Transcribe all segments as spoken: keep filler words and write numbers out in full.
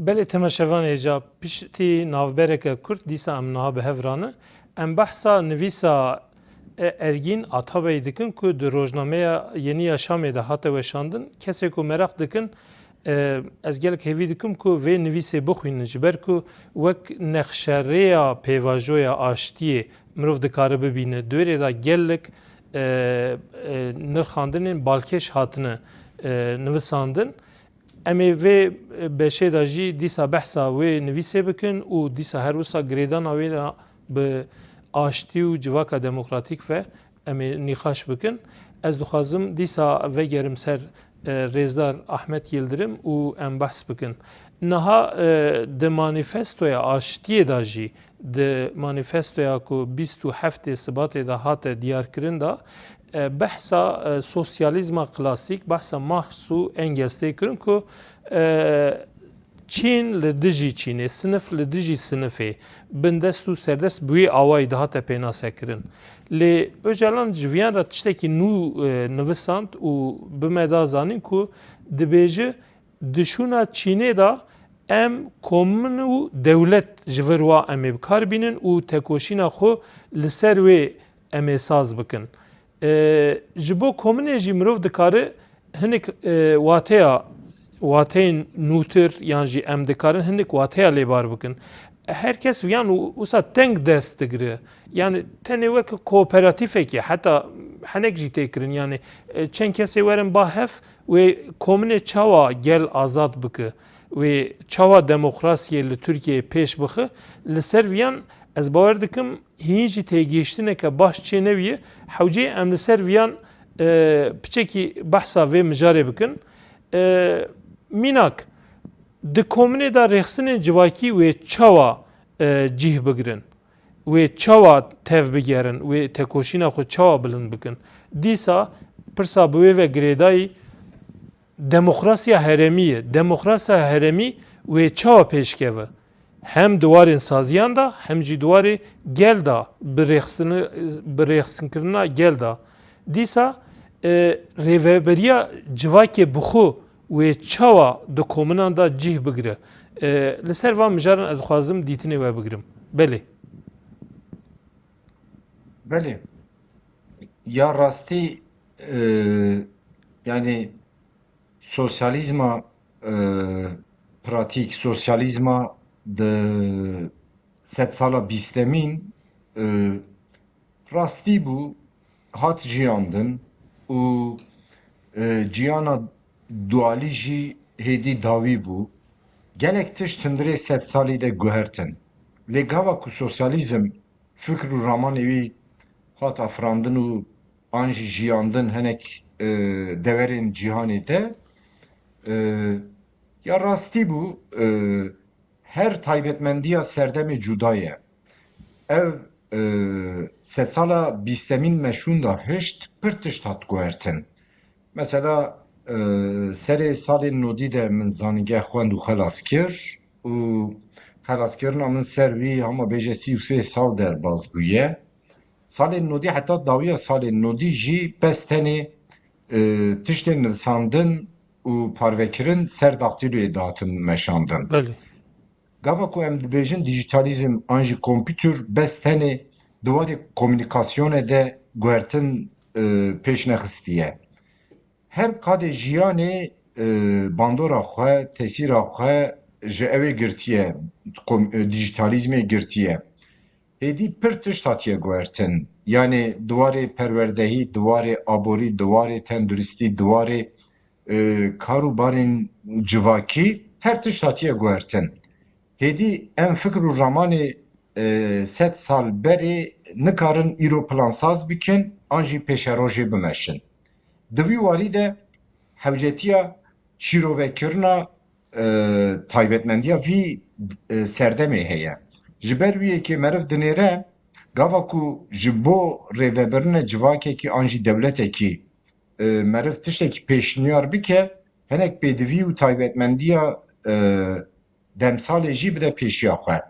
Belê temaşevanê ca piştî navbereke kurt dîsa em niha bi hev rane. Em behsa nivîsa e, Ergîn Atabey dikin ku di rojnameya Yeni Yaşamê de hate weşandin. Kesê ku meraq dikin, e, ez gelek hêvî dikim ku vê nivîsê bixwînin, ji ber ku wek nexşerêya pêvajoya aştiyê mirov dikare bibîne. Di wê rê de gelek, e, e, nirxandinên balkêş hatine, e, nivisandin. Em ê vê beşê de jî dîsa behsa wê nivîsê bikin û dîsa her wisa girêdana wê re bi aştî û civaka demokratîk ve em ê nîqaş bikin. Ez dixwazim dîsa vegerim ser, e, rêzdar Ahmet Yildirim û em behs bikin. Niha, e, di manîfestoya aştiyê de jî, di manîfestoya ku bîst û heftê Sibatê de hate diyarkirin de, e, behsa, e, sosyalîzma klasîk, behsa Marx û Engels tê kirin ku, e, çîn li dijî çînê, sinif li dijî sinifê, bindest û serdest bi wî awayî dihate pênasekirin. Lê Ocalan ji viyan re tiştekî nû, e, nivisand û bi me da zanîn ku dibêje, di şûna çînê de em komin û dewlet ji vir wa em ê bi kar bînin û tekoşîna xwe li ser wê em ê saz bikin. E, ji bo kominê jî mirov dikare hinek, e, wateya, wateyên nûtir yan jî em dikarin hinek wateya lêbar bikin. Her kes viyan û wisa teng dest digire. Yani tenê wek kooperatîfekê, heta henek jî tê kirin. Yani, e, çend kesê werin ba hev, wê kominê çawa gel azad bike, wê çawa demokrasiyê li Tirkiyeyê pêş bixe, li ser viyan ez bawer dikim hîn jî têgihiştineke baş çê nebiye. Hewceyê em li ser viyan, e, piçekî behsa vê mijarê bikin. E, mînak, di kominê de rêxistinên civakî wê çawa, e, cih bigirin? Wê çawa tev bigerin? Wê tekoşîna xwe çawa bilind bikin? Dîsa pirsa bi wê ve girêdayî demokrasiya herêmî ye. Demokrasiya herêmî wê çawa pêşkeve? Hem di warên saziyan de, hem jî di warê gel de, bi rêxistin-, bi rêxisinkirina gel de. Dîsa, e, rêveberiya civakê bi xwe wê çawa di kominan de cih bigire? E, li ser van mijaran ez dixwazim dîtinê we bigirim. Belê. Belê. Ya rastî, e, yani sosyalîzma, e, pratîk, sosyalîzma di sedsala bîstemîn, e, rastî bû, hat jiyandin û, e, ciyana dualî jî hêdî dawî bû. Gelek tişt hundirê sedsalî de guhertin. Lê gava ku sosyalîzm fikr û ramanê wî hat afirandin û an jî jiyandin hinek, e, deverên cîhanê de, e, ya rastî bû, e, her taybetmendiya serdemê cuda ye. Ev, e, sedsala bîstemîn meşûn de hişt pir tişt hat guhertin. Mesela, e, serê salên nodî de min zanîngeh xwend û xelas kir û xelaskirina min ser wî hema bêje sî û sê sal derbas bûye. Salên nodî heta dawiya salên nodî jî bes tenê, e, tiştên nivisandin û parvekirin ser daxtîloyê dihatin meşandin. Belê. Gava ku em dibêjin dijîtalîzm an jî kompûter bes tenê di warê komunîkasyonê de guhertin, e, pêş nexistiye. Her qadê jiyanê, e, bandora xwe, tesîra xwe ji ew ê girtiye, kom-, e, dijîtalîzmê girtiye. Hêdî pir tişt hatiye guhertin. Yanê di warê perwerdehî, di warê aborî, di warê tenduristî, di warê, e, kar û barên civakî her tişt hatiye guhertin. Hêdî em fikr û ramanê, e, sed sal berê nikarin îro plansaz bikin an jî pêşerojê bimeşin. Di vî warî de hewcetiya şîrovekirina, e, taybetmendiya vî, e, serdemê heye. Ji ber wî yekê meriv dinêre, gava ku ji bo rêvebirine civakekî an jî dewletekî, e, meriv tiştekî pêşniyar bike, hinek pêdivî û taybetmendiya, e, demsalê jî bide pêşiya xwe.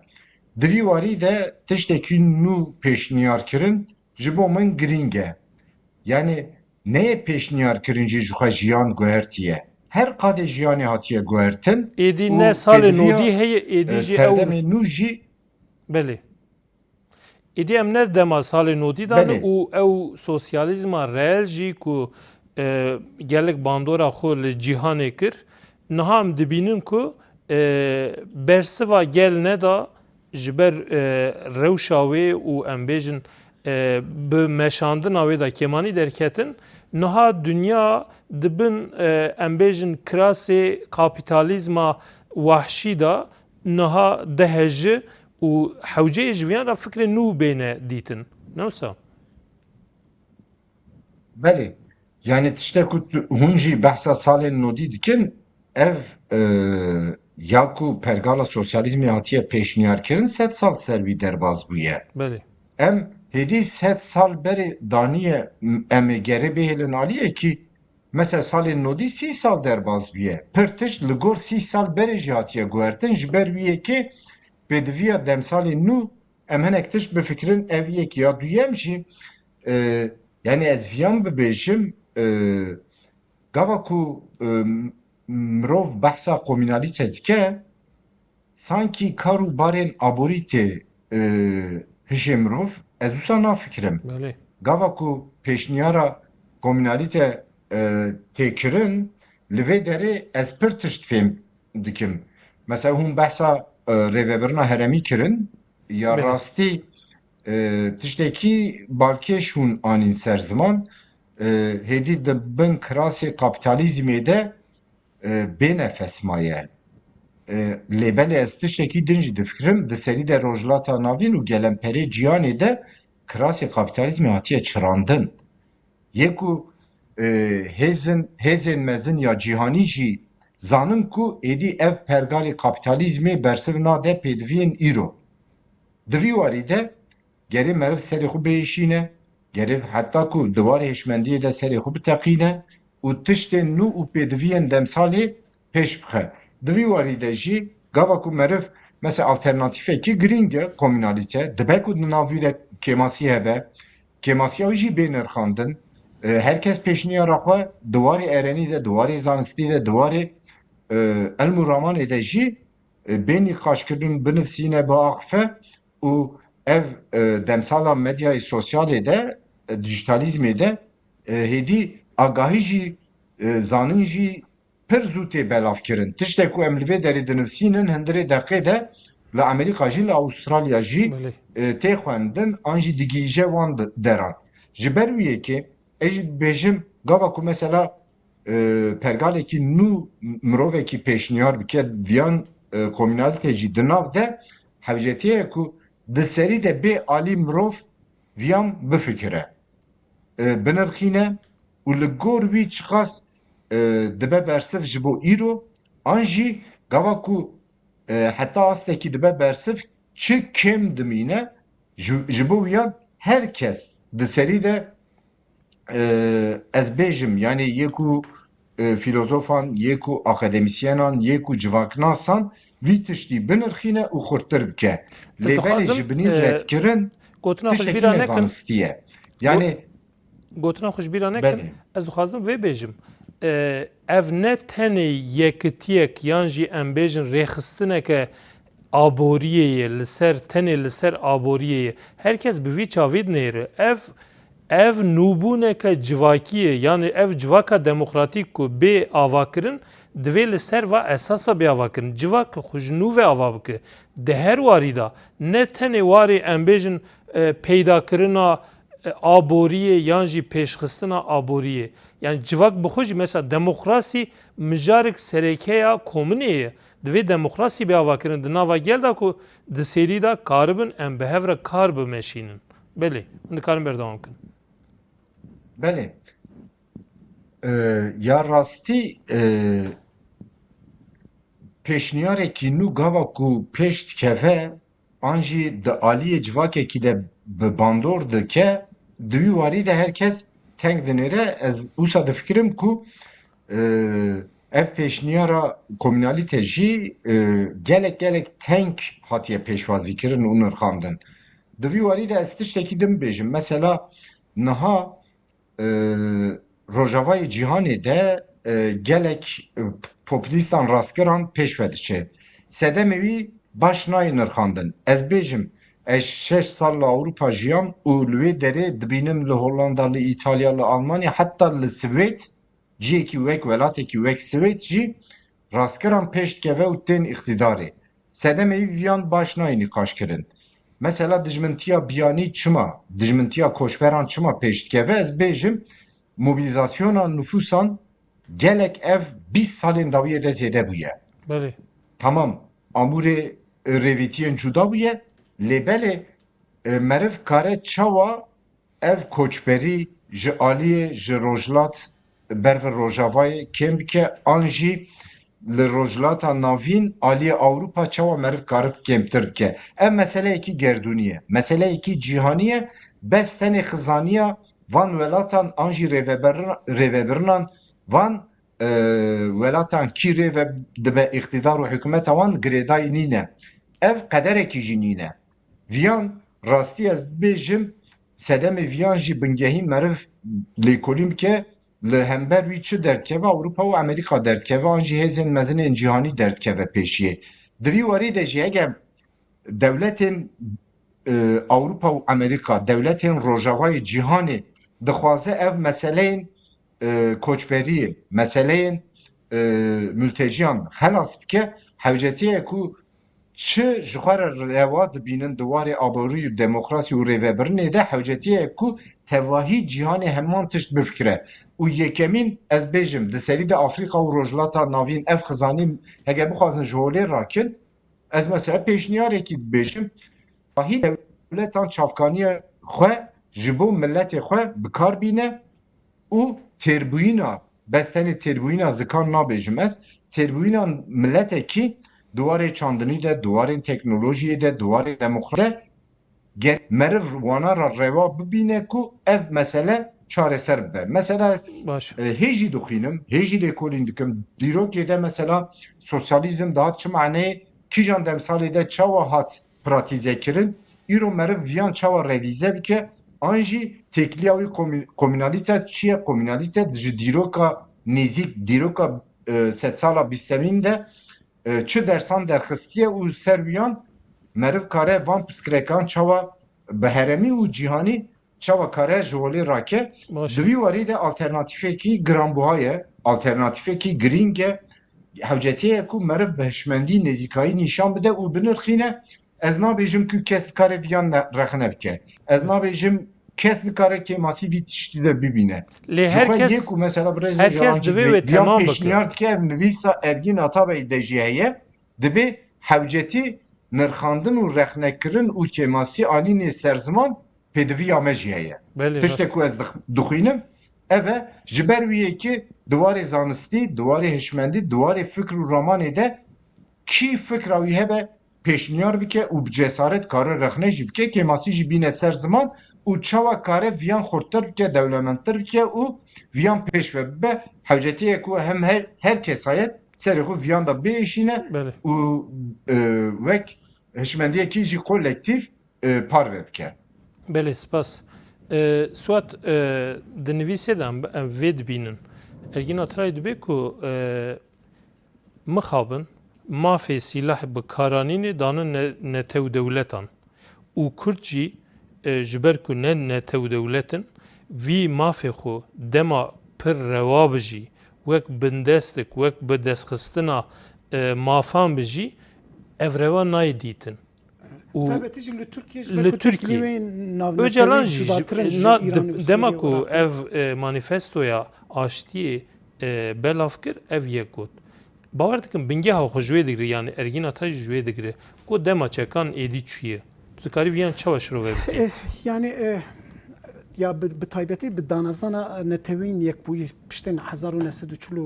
Di vî warî de tiştekî nû pêşniyarkirin ji bo min girîng e. Yanî neyê pêşniyarkirin jî ji xwe jiyan guhertiye. her qadê jiyanê hatiye guhertin Êdî û ne salê pêdiviya, nodî heye, êdî e, jî ew serdemê nû jî Belê. Êdî em ne dema salê nodî de ne Belê. Û ew sosyalîzma reel jî ku, e, gelek bandora xwe li cîhanê kir, niha em dibînin ku, e, bersiva gel neda ji ber, e, rewşa wê û em bêjin, e, bi meşandina wê de kêmanî derketin. Niha dinya di bin, e, em bêjin kirasê kapîtalîzma wahşî de niha diheji û hewceyê ji viyan re fikrê nû bêne dîtin. Ne wisa? Belê. Yani tiştek ku tu, hûn jî behsa salên nodî dikin, ev, e, ya ku pergala sosyalîzmê hatiye pêşniyarkirin, sed sal ser wî derbas bûye. Belê. Em hêdî sed sal berê daniye, m-, em ê gerê bihêlin aliyekî, mesela salên nodî sî sal derbas bûye. Pir tişt li gor sî sal berê jî hatiye guhertin, ji ber wî yekê pêdiviya demsalên nû em hinek tişt bifikirin, ev yek. Ya duyem jî, e, yani ez viyan bibêjim, e, gava ku, e, mirov behsa komînalîte dike, sankî kar û barên aborî tê, e, hişê mirov, ez wisa nafikirim. Belê. Gava ku pêşniyara komînalîte, e, tê kirin, li vê derê ez pir tişt fêm dikim. Mesela hûn behsa, e, rêvebirina heremî kirin, ya Belê. rastî, e, tiştekî balkêş hûn anîn ser ziman, e, hêdî di bin kirasê kapîtalîzmê de, e, bê nefes maye. E, lê belê ez tiştekî din jî difikirim, di serî de Rojhilata Navîn û gelemperê cîhanê de kirasê kapîtalîzmê hatiye çirandin. Yê ku, e, hêzin, hêzên mezin ya cîhanî jî zanin ku êdî ev pergalê kapîtalîzmê bersiv nade pêdiviyên îro. Di vî warî de gerê meriv serê xwe biêşîne, gerê heta ku di warê hişmendiyê de serê xwe biteqîne û tiştên nû û pêdiviyên demsalê pêş bixe. Di vî warî de jî gava ku meriv, mesela alternatîfekî girîng e, komînalîte, dibe ku di nav wî de kêmasî hebe, kêmasiya wî jî bê nirxandin. E, her kes pêşniyara xwe di warê erenî de, di warê zanistî de, di warê, e, ilm û ramanê de jî, e, bê nîqaşkirin, binivsîne, biaxife û ev, e, demsala medyayê sosyalê de, e, dijîtalîzmê de, e, hêdî agahî jî, e, zanin jî pir zû tê belavkirin. Tiştek ku em li vê derê dinivsînin, hundirê deqê de li Amerîka jî, li Awistralya jî, Belê. e, tê xwendin, an jî digihîje wan de-, deran. Ji ber wî yekê, ez jî dibêjim, gava ku mesela, e, pergalekî nû mirovekî pêşniyar bike, viyan, e, komînalîte jî di nav de, hewcetiye ku di serî de bê alî mirov viyan bifikire, e, binirxîne û li gor wî çiqas, e, dibe bersiv ji bo îro, an jî gava ku, e, heta astekî dibe bersiv, çi kêm dimîne, ji, ji bo wiyan her kes di serî de, e, ez bêjim, yani yê ku, e, filozofan, yê ku akademîsyenan, yê ku civaknasan vî tiştî binirxîne û xurttir bike. Lê belê dixwazim, ji binî e, redkirin gotina xwe ji tiştekî bîra nekim. Nezanistî ye. Yani Got-, gotina xwe ji bîra nekim. Belê. Ez dixwazim vê bêjim. E, ev ne tenê yekitiyek yan jî em bêjin rêxistineke aboriyê ye, li ser, tenê li ser aboriyê ye. Her kes bi vî çavî dinêre. Ev, ev nûbûneke civakî ye. Yani ev civaka demokratîk ku bê avakirin, divê li ser va esasa bê avakirin. Civak xwe ji nû ve ava bike. Di her warî de, ne tenê warê em bêjin, e, peydakirina, e, aboriyê yan jî pêşxistina aboriyê. Yani civak bi xwe jî, mesela demokrasî mijarek sereke ya kominê ye. Divê demokrasî bê avakirin di nava gel de ku di serî de karibin em bi hev re kar bimeşînin. Belê, hûn dikarin berdewam kin. Belê. E, ya rastî, e, pêşniyarekî nû gava ku pêş dikeve, an jî di aliyê civakekî de bi bandor dike, di wî warî de her kes teng dinêre. Ez wisa difikirim ku, e, ev pêşniyara komînalîte jî, e, gelek gelek teng hatiye pêşwazîkirin û nirxandin. Di vî warî de ez tiştekî din bêjim. Mesela niha, e, Rojavayê Cîhanê de e, gelek, e, populîstan rastkiran pêş ve diçe. Sedemê wî baş nayê nirxandin. Ez bêjim, ez şeş sal li Ewropa jiyam û li wê derê dibînim li Hollanda, li Îtalya, li Almanya, heta li Swêd, ciyekî wek welatekî wek Swêd jî rastkiran pêş dikeve û tên îqtîdarê. Sedemê wî viyan baş nayê nîqaşkirin. Mesela dijmintiya biyanî çima, dijmintiya koçberan çima pêş dikeve? Ez bêjim, mobilizasyona nufûsan gelek ev bîst salên dawiyê de zêde bûye. Belê. Tamam, amûrê, e, rêvîtiyên cuda bûye, lê belê, e, meriv kare çawa ev koçberî ji aliyê, ji rojhilat ber ve rojavayê kêm bike, an jî li Rojhilata Navîn aliyê Ewropa çawa meriv karib kêmtir bike. Ev meseleyekî gerdûnî ye, meseleyekî cîhanî ye, bes tenê xizaniya van welatan an jî rêvebirina-, rêvebirinan van, e, welatan kî rê ve dibe îqtîdar û hikûmeta wan girêdayî nîne. Ev qederekî jî nîne. Viyan rastî ez bibêjim, sedemê viyan jî bingehîn meriv lêkolîn bike, li hember wî çi derdikeve Ewropa û Amerîka derdikeve, an jî hêzên mezinên cîhanî derdikeve pêşiyê. Di vî warî de jî hege dewletên, e, Ewropa û Amerîka, dewletên rojavayê cîhanê dixwaze ev meseleyên, e, koçberiyê, meseleyên, e, mülteciyan xelas bike, hewcetiyê ku çi ji xwe re rewa dibînin di warê aborî û demokrasî û rêvebirinê de, hewcetiyê ku tevahî cîhanê heman tişt bifikire. Û yekemîn, ez bêjim, di serî de Afrîka û Rojhilata Navîn ev xizanî hege bixwazin ji holê rakin, ez mesela pêşniyarekî dibêjim, tevahî dewletan çavkaniya xwe ji bo miletê xwe bi kar bîne û têrbûyîna, bes tenê têrbûyîna zikan nabêjim ez, têrbûyîna miletekî di warê çandinî de, di warên teknolojiyê de, di warê demokrasî de, ger meriv wana re rewa bibîne ku ev mesele çareser bibe. Mesela ez, Baş. e, hê jî dixwînim, hê jî lêkolîn dikim. Dîrokê de mesela sosyalîzm dihat çi maneyê, kîjan demsalê de çawa hat pratîze kirin, îro meriv viyan çawa revîze bike, an jî têkiliya wî komî-, komînalîte çi ye? Komînalîte ji dîroka nêzîk, dîroka, e, sedsala bîstemîn de, e, çi dersan derxistiye û ser wiyan meriv kare van pirsgirêkan çawa bi heremî û cîhanî çawa kare ji holê rake. Baş. Di vî warî de alternatîfekî giranbuha ye, alternatîfekî girîng e. Hewcetiyê ye ku meriv bi hişmendî nêzîkayî nîşan bide û binirxîne. Ez nabêjim ku kes dikare viyan ne-, rexne bike. Ez nabêjim kes nikare kêmasî vî tiştî de bibîne. Lê Ji her xwe kes, yê ku mesela birêz her kes Ocalan jî divê wê viyan temam bike. Pêşniyar dike, ev nivîsa Ergîn Atabey de jî heye, dibê hewcetî nirxandin û rexnekirin û kêmasî anînê ser ziman pêdiviya me jî heye. Belê, Tiştek rast. ku ez dix-, dixwînim, ev e, ji ber wî yekê di warê zanistî, di warê hişmendî, di warê fikr û ramanê de kî fikra wî hebe pêşniyar bike û bi cesaret kare rexne jî bike, kêmasî jî bîne ser ziman û çawa kare viyan xurttir bike, dewlemendtir bike û viyan pêş ve bibe. Hewcetiyê ku hem her, her kesayet serê xwe viyan de biêşîne Belê. û, e, wek hişmendiyekî jî kolektîf, e, parve bike. Belê, spas. E, Suat, e, di nivîsê de em, em vê dibînin. Ergîn Atirayî dibê ku, e, mixabin mafê sîlah bi karanînê danin ne-, netew dewletan. Û Kurd jî, e, ji ber ku ne netew dewlet in, vî mafê xwe dema pir rewa bijî, wek bindestik, wek bi destxistina, e, mafan bijî, ev rewa nayê dîtin. Û Taybetî jî li Tirkiye ji li ber ku Tirkiye. têkilî wê navnetewî Ocalan jî, cudatir in ji na-, Îran û dema Sûriye û ku Iraqê. ev, e, manîfestoya aştiyê, e, belav kir, ev yek got. Bawer dikim bingeha xwe ji wê digire, yanî Ergîn Atay jî ji wê digire. Got dema çekan êdî çûye. Tu dikarî viyan çawa şirove bikî? Eh, yanî, eh, ya bi, bi taybetî bi danezana neteweyên yekbûyî piştên hezar û neh sed û çil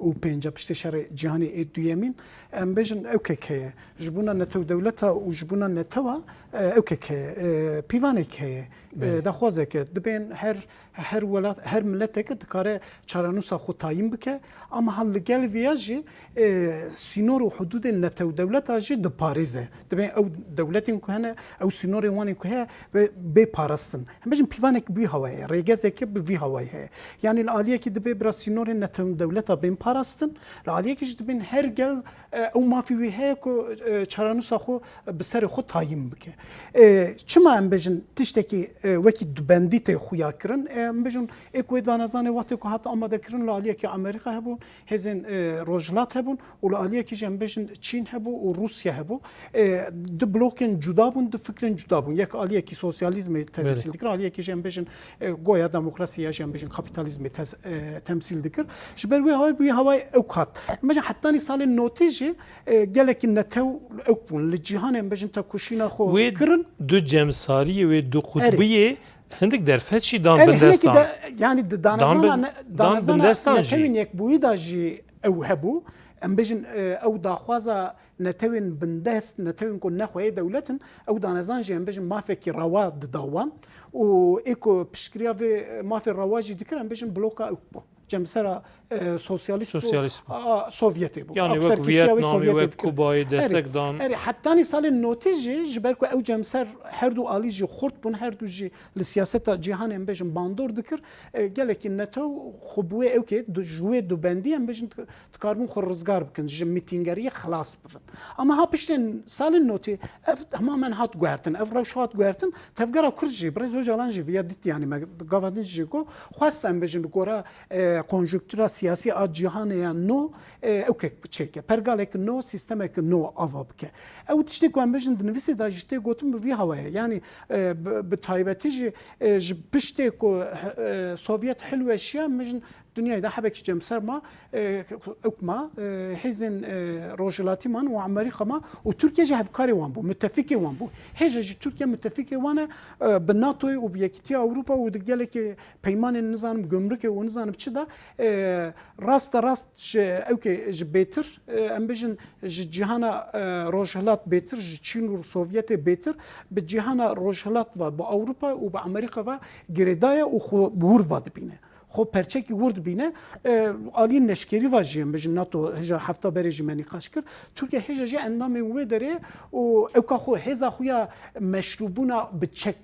û pênc, piştê şerê cîhanê ê duyemîn, em bêjin ew kek heye. Ji bona netew dewleta û ji bona netewa, eh, ew kek heye. Eh, pîvanek heye. Belê. Eh, daxwazeke dibên her, her welat, her mileteke dikare çarenûsa xwe tayîn bike. Ama hal li gel viya jî, e, sînor û hudûdên netew dewleta jî diparêze. Dibên ew dewletên ku hene, ew sînorên wan ê ku heye, bê, bê parastin. Em bêjin pîvanek Bi vî hawayê, rêgezeke bi vî hawayê heye. Yanî li aliyekî dibê bira sînorên netewên dewleta bên parastin, li aliyekî jî dibên her gel, e, ew mafî wî heye ku, e, çarenûsa xwe bi serê xwe tayîn bike. E, çima em bêjin tiştekî, e, wekî dubendî tê xuya kirin? E, em bêjin ê ku wê danezanê wextê ku hat amadekirin li aliyekî Amerîka hebûn, hêzên, e, Rojhilat hebûn û li aliyekî jî em bêjin Çîn hebû û Rûsya hebû. E, du blokên cuda bûn, du fikrên cuda bûn. Yek aliyekî sosyalîzmê Belê. temsîl dikir, aliyekî jî em bêjin, e, goya demokrasî ya jî em bêjin kapîtalîzmê tes-, e, temsîl dikir. Ji ber wê hawayê, wî hawayê ewk hat. Em bêjin hetanî salên notî jî, e, gelekî netew ewk bûn. Li cîhanê em bêjin tekoşîna xwe Wê kirin. du cemsariyê, wê du Erê. qutbiyê hindik derfet jî dan Erê, hinekî bindestan. da, yanî di Dan danezana bin-, ne-, dan danezana bindestan jî. netewên yekbûyî de jî ew hebû. Em bêjin, e, ew daxwaza netewên bindest, netewên ku ne xweyê dewlet in, ew danezan jî em bêjin mafekî rewa dida wan. Û ê ku piştgiriya vê mafê rewa jî dikir, em bêjin bloka ew bû. Cemsera, e, sosyalîst û Sosyalîst bû. a, a, Sovyetê bû. Yanî wek Akserkîşiya wê Viyetnamê, Sovyetê wek dikir. Kubayê Erê, destek dan. erê, hetanî salên notî jî ji ber ku ew cemser her du alî jî xurt bûn, her du jî li siyaseta cîhanê em bêjin bandor dikir, e, gelekî netew xwe bi wê ewkê du-, ji wê dubendî em bêjin dikaribin xwe rizgar bikin, ji mîtîngeriyê xilas bibin. Ama ha piştên salên notî ev temamen hat guhertin, ev rewş hat guhertin, tevgera Kurd jî, Birêz Ocalan jî viya dît, yanî me gava din jî got, xwest em bêjin li gora, e, konjunktura siyasî a cîhanê ya nû, e, ewkek çêke, pergalek nû, sîstemek nû ava bike. Ew tiştê ku em bêjin di nivîsê de jî tê gotin bi vî hawayê, yanî, e, bi, bi taybetî jî, e, ji piştê ku, e, Sovyet hilweşiya, em bêjin Dinyayê de hebekî cemser ma, e, ewk ma, e, hêzên, e, rojhilatî man û Amerîka ma û Tirkiye jî hevkarê wan bû, mutefîkê wan bû. Hêja jî Tirkiye mutefîkê wan e, e, bi NATOyê û bi Yekîtiya Ewropa û di gelekî peymanên nizanim gumrikê û nizanim çi de, e, rasta rast ji ewkê ji bêtir, e, em bêjin ji cîhana, e, rojhilat bêtir, ji Çîn û Sovyetê bêtir, bi cîhana rojhilat ve, bi Ewropa û bi Amerîka ve girêdaye û xwe bi wir ve dibîne. Xwe perçekî wir dibîne. E, aliyên leşkerî ve jî em bêjin NATO hêja hefta berê jî me nîqaş kir. Tirkiye hêja jî endamên wê derê û ewka xwe hêza xwe ya meşrûbûna bi çek,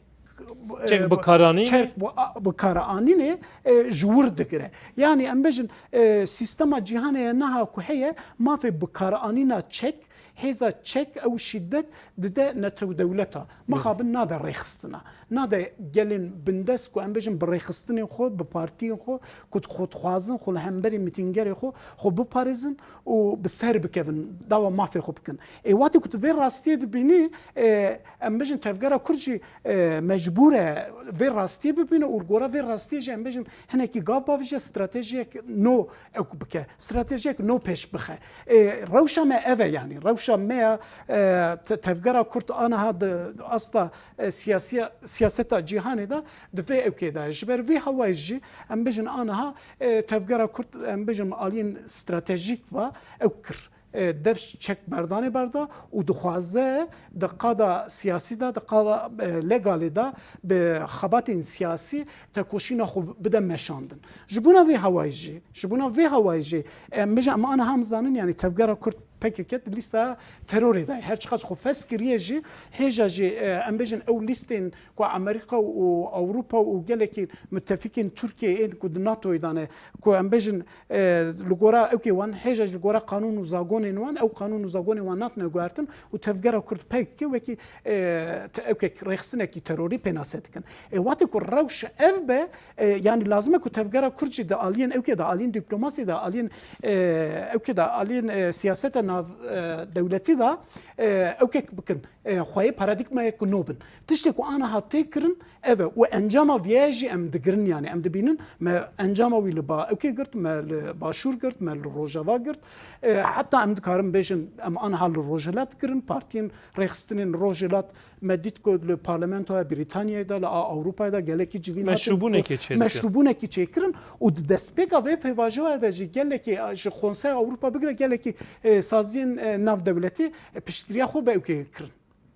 Çek e, bikaranînê? çek bi, a, bikaranînê, e, ji wir digire. Yanî em bêjin, e, sîstema cîhanê ya niha ku heye mafê bikaranîna çek, hêza çek ew şîdet dide netew dewleta. Mixabin nade rêxistina. Nade gelên bindest ku em bêjin bi rêxistinên xwe, bi partiyên xwe, ku xwe dixwazin, xwe li hemberî mîtîngerê xwe, xwe biparêzin û bi ser bikevin, dawa mafê xwe bikin. Ê, watê ku tu vê rastiyê dibînî, e, em bêjin tevgera Kurd jî, e, mecbûr e vê rastiyê bibîne û li gora vê rastiyê jî em bêjin hinekî gav bavêje, stratejiyek nû ewk bike, stratejiyek nû pêş bixe. Ê, rewşa me ev e, yanî rewşa me ya, e, te-, tevgera Kurd aniha di asta, e, siyasiya, siyaseta cîhanê de di vê ewkê de ye. Ji ber vê hawayê jî em bêjin aniha, e, tevgera Kurd, em bêjin aliyên stratejîk ve ewk kir. E, dev çek berdanê berda û dixwaze di qada siyasî de, di qada, e, legalê de bi xebatên siyasî tekoşîna xwe bide meşandin. Ji bona vê hawayê jî, ji bona vê hawayê jî, em bêjin em aniha em zanin, yanî tevgera Kurd P K K di lîsta terorê de ye. Her çiqas xwe fes kiriye jî, hêja jî, e, em bêjin ew lîstên ku Amerîka û Ewropa û gelekî mutefîkên Tirkiyeyê ên ku di NATOyê de ne, ku em bêjin, e, li gora ewkê wan, hêja jî li gora qanûn û zagonên wan, ew qanûn û zagonên wan natine guhertin û tevgera Kurd P K K wekî, e, te-, ewkek rêxistinekî terorî pênase dikin. Ê, watê ku rewş ev be, e, yanî lazim e ku tevgera Kurd jî di aliyên ewkê de, aliyên dîplomasî de, aliyên, e, ewkê de, aliyên, e, siyaseta nav, e, dewletî de, e, ewkek bikin. E, xweyê paradîgmayek nû bin. Tiştê ku aniha tê kirin, ev e. Û encama viyayê jî em digirin, yanî em dibînin, me encama wî li ba ewkê girt, me li Başûr girt, me li Rojava girt. E, heta em dikarin bêjin, em aniha li Rojhilat girin, partiyên rêxistinên Rojhilat me dît ku li Parlamentoya Brîtanyayê de, li a Ewropayê de gelekî civîn hatin Meşrûbûnekê çêdikin. meşrûbûnekî çêkirin û di destpêka vê pêvajoya de jî gelekî, ji Konseya Ewropa bigire gelekî, e, saziyên, e, navdewletî, e, piştgiriya xwe bi ewkê kirin.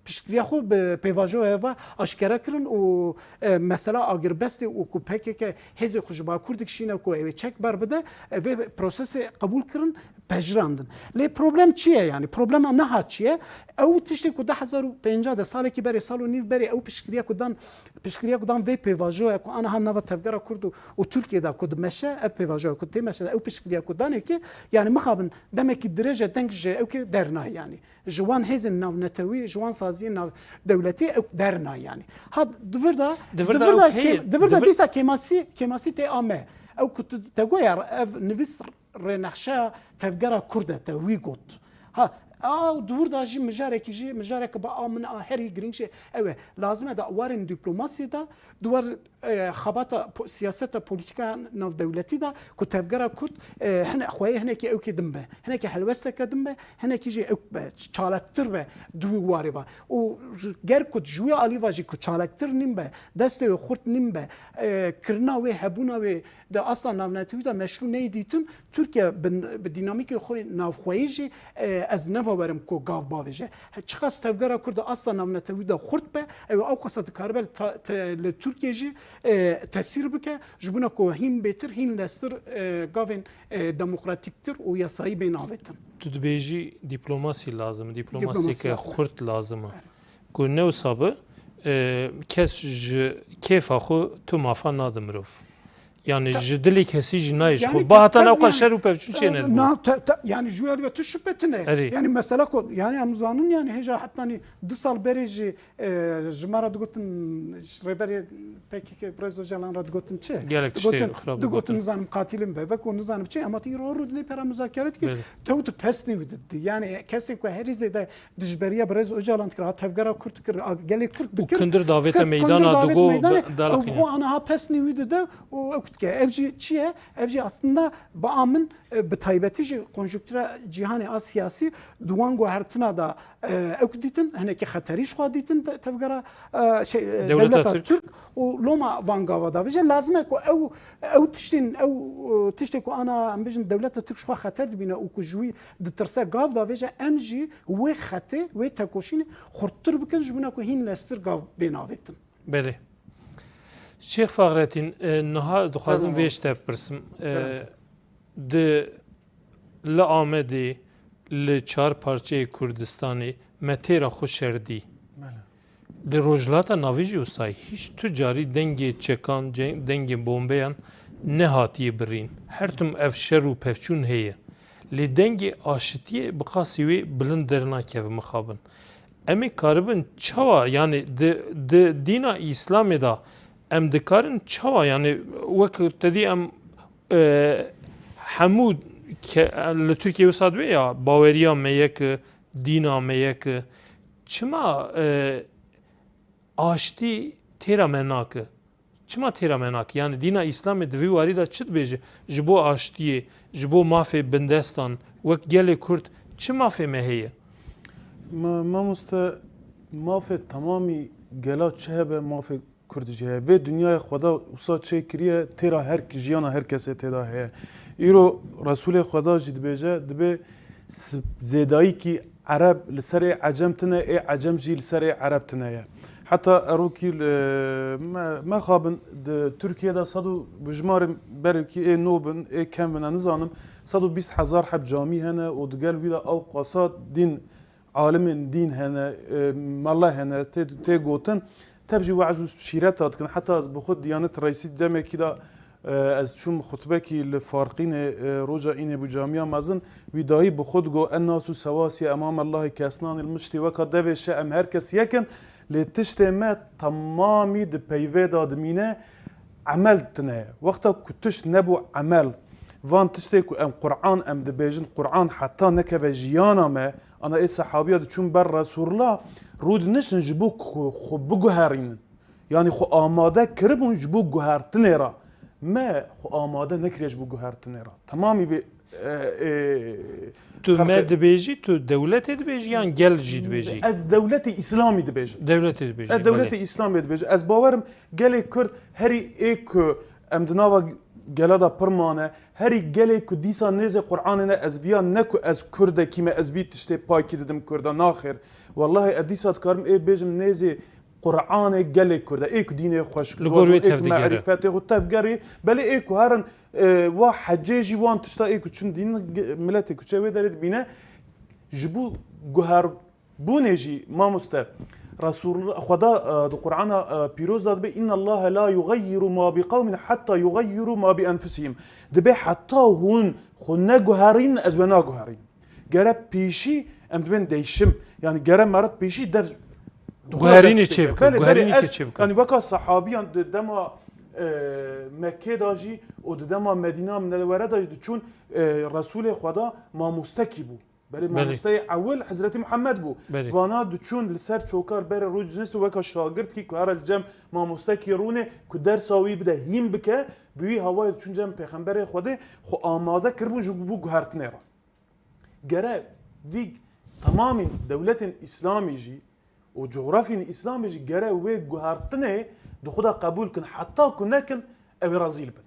piştgiriya xwe bi pêvajoya ve aşkere kirin û, e, mesela agirbestê û ku P K K hêzê xwe ji Bakur dikişîne ku ew ê çek berbide, e, vê prosesê qebûl kirin, pejirandin. Lê problem çi ye yani? Problema niha çi ye? Ew tiştê ku du hezar û pêncî de, salekî berê, sal û nîv berê ew piştgiriya ku dan, piştgiriya ku dan vê pêvajoya ku aniha nava tevgera Kurd û, û Tirkiyê de ku dimeşe, ev pêvajoya ku tê meşe, ew piştgiriya ku danê ki, yani mixabin demekî dirêj e, deng ji ew ki dernayê yani. Ji wan hêzên navnetewî, ji wan saziyên navdewletî ew dernayê yani. Ha, di vir de, Di vir de di vir de ew heye, kê-, di vir de di vir dîsa kêmasî, kêmasî tê ame. Ew ku tu te goya ev nivîs rênexşeya tevgera Kurd e, te wî got. Ha, ew di wir de jî mijarekî jî, mijareke ba a min a herî girîng jî ew e. Lazim e da warên dîplomasiyê de, di war, e, xebata po-, siyaseta polîtîka navdewletî de ku tevgera Kurd, e, hine, xweyê hinekî ewkê din be, hinekî helwesteke din be, hinekî jî ewk be, ç-, çalaktir be di wî warê ve. Û ji, ger ku ji wî alî ve jî ku çalaktir nîn be, destê wê xurt nîn be, e, kirina wê, hebûna wê di asta navnetewî de meşrû neyê dîtin, Tirkiye bi, bi dînamîkê xwe navxweyî jî, e, ez ne bawerim ku gav bavêje. He, çiqas tevgera Kurd di asta navnetewî de xurt be, ew ewqasa dikaribe li ta-, te-, li Tirkiye jî, e, tesîr bike, ji bona ku hîn bêtir, hîn lestir, e, gavên, e, demokratîktir û yasayî bên avêtin. Tu dibêjî dîplomasî lazim e, dîplomasiyeke Dîplomasî lazim e. xurt lazim e. Evet. Ku ne wisa be, e, kes ji kêfa xwe tu mafa nade mirov. Yani Ta- ji dilê kesî jî nayê ji Yani xwe. Ba hatan ewqa şer û pevçûn çê nedibû. Na, te-, te-, yani ji wê alî ve tu şüphe tine. Erê. Yani mesela ku, yani em zanin yani hêja hetanî du sal berê jî, e, ji me re digotin, ji rêberê P K K Birêz Ocalan re digotin çi? Gelek tiştê Digotin, xirab digotin digotin. Nizanim qatilin bebek û nizanim çi, ama tu îro rûdinê pera muzakere dikir. Belê. Tew tu pesnî wî didî. Yani kesê ku herî zêde dijberiya Birêz Ocalan dikir, ha tevgera Kurd dikir, ha gelê Kurd Û dikir. Kindir davête Kir-, meydana kindir davêt digo meydanê, be-, ew dalaqîne. Xwe aniha pesnî wî dide û ew dike. Ev jî çi ye? Ev jî aslında ba a min, e, bi taybetî jî konjuktura cîhanê a siyasî di wan guhertina de, e, ew dîtin, hinekî xeterî ji xwe dîtin te-, tevgera, e, şey, e, Dewleta dewleta Tirk. Tirk û loma van gava davêje. Lazim e ku ew, ew tiştên, ew, e, tiştê ku ana, em bijin dewleta Tirk ji xwe xeter dibîne û ku ji wî ditirse gav davêje, em jî wê xetê, wê tekoşînê xurttir bikin, ji bona ku hîn lestir gav bên avêtin. Belê. Şêx Faxrettin, e, niha dixwazim Fermo. vê ji te bipirsim. E, Kerem. Di li Amedê, li çar parçeyê Kurdistanê me têra xwe şer dî. Belê. Li Rojhilata Navîn jî wisa ye. Hîç tu carî dengê çekan, ce-, dengê bombeyan nehatiye birîn. Her tim ev şer û pevçûn heye. Lê dengê aşitiyê bi qasî wê bilind dernakeve mixabin. Em ê karibin çawa, yani di, di dîna Îslamê de em dikarin çawa, yani wek te dî em, e, hemû ke-, li Tirkiye wisa dibe ya, baweriya me yek e, dîna me yek e. Çima, e, aştî têra me nake? Çima têra me nake? Yani dîna Îslamê di vî warî de çi dibêje? Ji bo aştiyê, ji bo mafê bindestan, wek gelê Kurd çi mafê me heye? Ma-, mamoste, mafê temamî gela çi hebe, mafê Kurd jî heye. Vê dinyayê Xweda wisa çêkiriye, têra her, jiyana her kesê têda heye. Îro Resûlê Xweda jî dibêje, dibê s-, zêdayîkî Ereb li ser ê Ecem tine, ê Ecem jî li ser ê Ereb tine ye. Heta erokî, e, me, mexabin di Tirkiye de sed û bi jimarê berekî ê nû bin, ê kem bin, ez nizanim, sed û bîst hezar heb camî hene û di gel wî de ew qasa dîn, alimên dîn hene, e, mele hene, tê, tê gotin. Tev jî we'z û şîreta dikin. Heta ez bi xwe Diyanet Reîsî demekî de, e, ez çûm xutbekî li Farqînê, e, roja înê bû camiya mezin, wî dayî bi xwe digo, "Ennasu sewasiye emamellahî kesnanî l-miştî", weka devê şe em her kes yek in, lê tiştê me temamî di peyvê de dimîne, emel tine. Wexta ku tişt nebû emel, van tiştê ku em Quran em dibêjin, Quran heta nekeve jiyana me, ana ê sehabiya diçûn ber Resûlullah, rû diniştin ji bo ku xwe biguherînin. Yanî xwe amade kiribûn ji bo guhertinê re. Me xwe amade nekiriye ji bo guhertinê re. Temamî vê, e, e, Tu me xelkê dibêjî, tu dewletê dibêjî yan gel jî dibêjî? Ez dewletê Îslamî dibêjim. Dewletê dibêjî, Ez dewletê belê. Îslamê dibêjim. Ez bawerim gelê Kurd herî ê ku em di nava Gela da pir mane. Herî gelê ku dîsa nêzê Qur'anê ne, ez viya ne ku ez Kurdekî me, ez vî tiştê paykî didim Kurda. Naxêr. Wellahî ez dîsa dikarim ê bêjim nêzê Qur'anê gelê Kurda. Ê ku dînê xweşik Li gor wê dibajin, ê ku tevdigere. Merîfetê xwe tevgerê. Belê ê ku herin, e, wa hecê jî wan tişta ê ku çin dîn ge-, miletê ku çe wê derê dibîne. Ji bo guher Bûnê jî, mamoste, Resûl Xweda, e, di Qur'ana, e, pîroz de dibe, "Inna Allahe la yugayyiru ma bi qewmin hatta yugayyiru ma bi enfusihim." Dibe heta hûn xwe neguherîn, ez we naguherîn. Gere pêşî em dibên değişim. Yani gere meret pêşî dev Guherînê çê bike, Belê, belê, guherînê ez, çê bike. Yani weka sahabiyan di dema, e, Mekkê de jî û di dema Medîna Minewere de jî diçûn, e, Resûlê Xweda mamostekî bû. Berê Belê. Mamosteyê ewil Hezretî Muhammed bû. Belê. Vana diçûn li ser çokar berê rû dinist û weka şagirtkî ku here li cem mamostekî rûnê ku dersa wî bide hîn bike, bi wî hawayê diçûn cem Pêxemberê Xwedê xwe amade kiribûn ji bo guhertinê re. Gere vî temamîn dewletên Îslamî jî û cografyên Îslamê jî gere wê guhertinê di xwe de qebûl kin, heta ku nekin ew ê rezîl bin.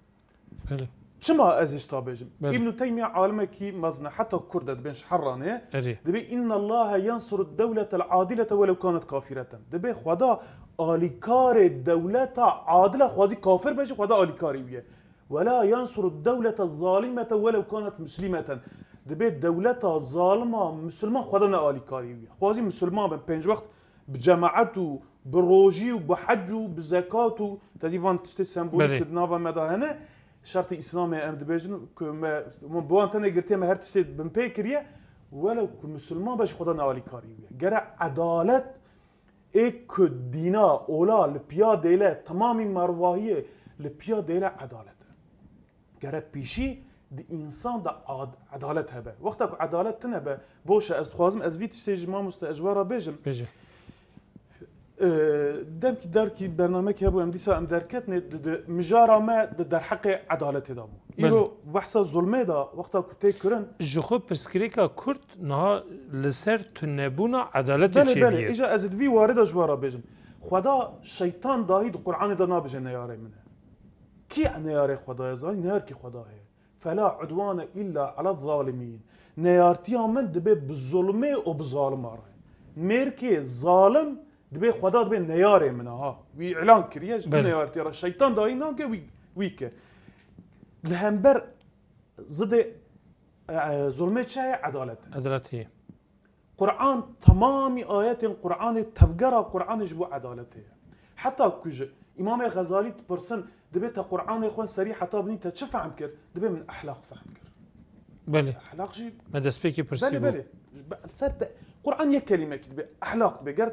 Belê. Çima ez hişta bêjim? Belê. Îbnû Teymiye alimekî mezin e, heta Kurd e, dibên ji Herranê ye. Erê. Dibê, "Inna Allahe yansuru dewletel adilete welew kanet kafireten." Dibê Xweda alîkarê dewleta adil e, xwazî kafir be jî Xweda alîkarê wî ye. "Wela yansuru dewlete zalimete welew kanet muslimeten." Dibê dewleta zalima musulman Xweda ne alîkarê wî ye. Xwazî musulman bin, pênc wext bi cemaet û bi rojî û bi hec û bi zekat û tedî van tiştê sembolîk Belê. Ku di nava me de hene, şertê Îslamê em dibêjin ku me, me bi wan tenê girtiye, me her tiştê binpê kiriye, welew ku misilman be ji Xweda ne alîkarî wî ye. Gere edalet ê ku dîna ola li piya dêle, temamî mervahiyê li piya dêle edalet e. Gere pêşî di însan de ad-, edalet hebe. Wexta ku edalet tune be, boş e, ez dixwazim ez vî tiştê ji mamoste ez ji we re bêjim. Bêje. Ee, demkî derkî bernamekî hebû, em dîsa em derketinê, di, di, mijara me di derheqê edaletê de bû. Belê. Îro behsa zulmê de, wexta ku tê kirin. Ji xwe pirsgirêka Kurd niha li ser tunebûna edaletê Belê, çêbûye. Belê. Îja ez di vî warê de ji we re bêjim. Xweda şeytan dahî di Qur'anê de nabêje neyarê min e. Kî neyarê Xwedayê zanî, neyar kî Xwedayê. Fela udwane illa ala zalimîn. Neyartiya min dibe bi zulmê û bi zalima re. Mêrkê zalim dibe Xweda dibe neyarê min e, ha. Wî îlan kiriye, ji Belê. Neyartiya re şeytan dahî nake wî, wî ke. Li hember zidê, e, e, zulmê çi heye? Edalet e. Edalet heye. Quran, temamî ayetên Quranê, tevgera Quranê ji bo edaletê ye. Heta ku ji Îmamê Xezalî dipirsin, dibê te Quranê xwend serî heta binî te çi fehm kir? Dibê min ehlaq fehm kir. Belê. Ehlaq jî Me destpêkê pirsî Belê, bû. Belê. Ji be-, ser te, Quran yek kelîmekî dibê, ehlaq dibê. Ger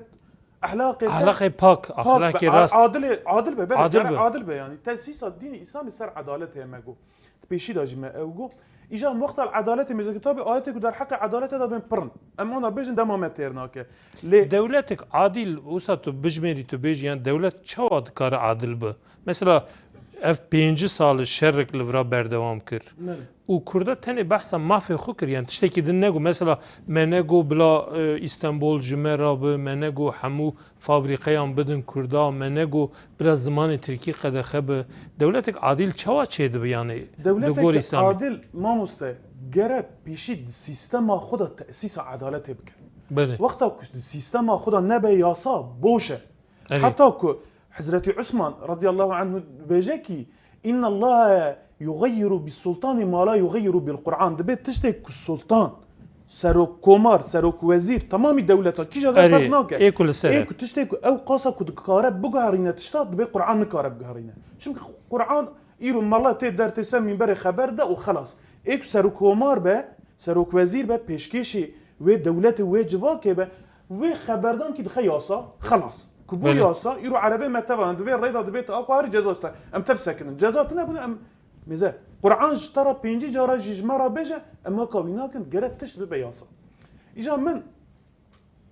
ehlaqê te Ehlaqê pak, pak be, ehlaqê a-, rast. Adilê, adil be, belê. Adil Ger be. Adil be yani. Tesîsa dînê Îslamê ser edaletê ye me got. Di pêşî de jî me ew got. Îja em wexta li edaletê mêze kitabê ayetê ku derheqê edaletê de bên pirin. Em wana bêjin dema me têr nake. Lê Dewletek adîl, wisa tu bijmêrî, tu bêjî, yan dewlet çawa dikare adil bi? Mesela ev pêncî sal e şerek li vira berdewam kir. Belê. Û Kurda tenê behsa mafê xwe kir, yan tiştekî din nego. Mesela me nego bila, e, Îstanbul ji me re bi, me nego hemû fabrîqeyan bidin Kurda, me nego bila zimanê Tirkî qedexe bi. Dewletek adîl çawa çêdibe, yanî di Dewletek gorî Îslamê? Adil, mamoste, gere pêşî di sîstema xwe de tesîsa edaletê bike. Belê. Wexta ku di sîstema xwe de nebe yasa, boş e. Erê. Heta ku Hezretî Usman radiyallahu anhu dibêje kî, "Inna Allahe yugayyiru bis sultani ma la yugayyiru bil Qur'an." Dibe tiştê ku sultan, serok komar, serok wezîr, temamî dewleta, kîja de Erê, ferq nake. Ê ku li ser Ê e. Ku tiştê ku ew qasa ku dikare biguherîne tişta, dibe Qur'an nikare biguherîne. Çimkî Qur'an îro mala tê der tê ser mînberê xeber de û xelas. Ê ku serok komar be, serok wezîr be, pêşkêşê wê dewletê wê civakê be, wê xeberdan kî dixe yasa, xelas. Ku bû Belê. Yasa, îro erebê me teva, em divê rê de dibê te, a xwe herî ceza işte. Em tev sekinin. Ceza tune bûne, em mêze. Qur'an ji te re pêncî cara jî ji me re bêje, em weka wî nakin, gere tişt bibe yasa. Îja min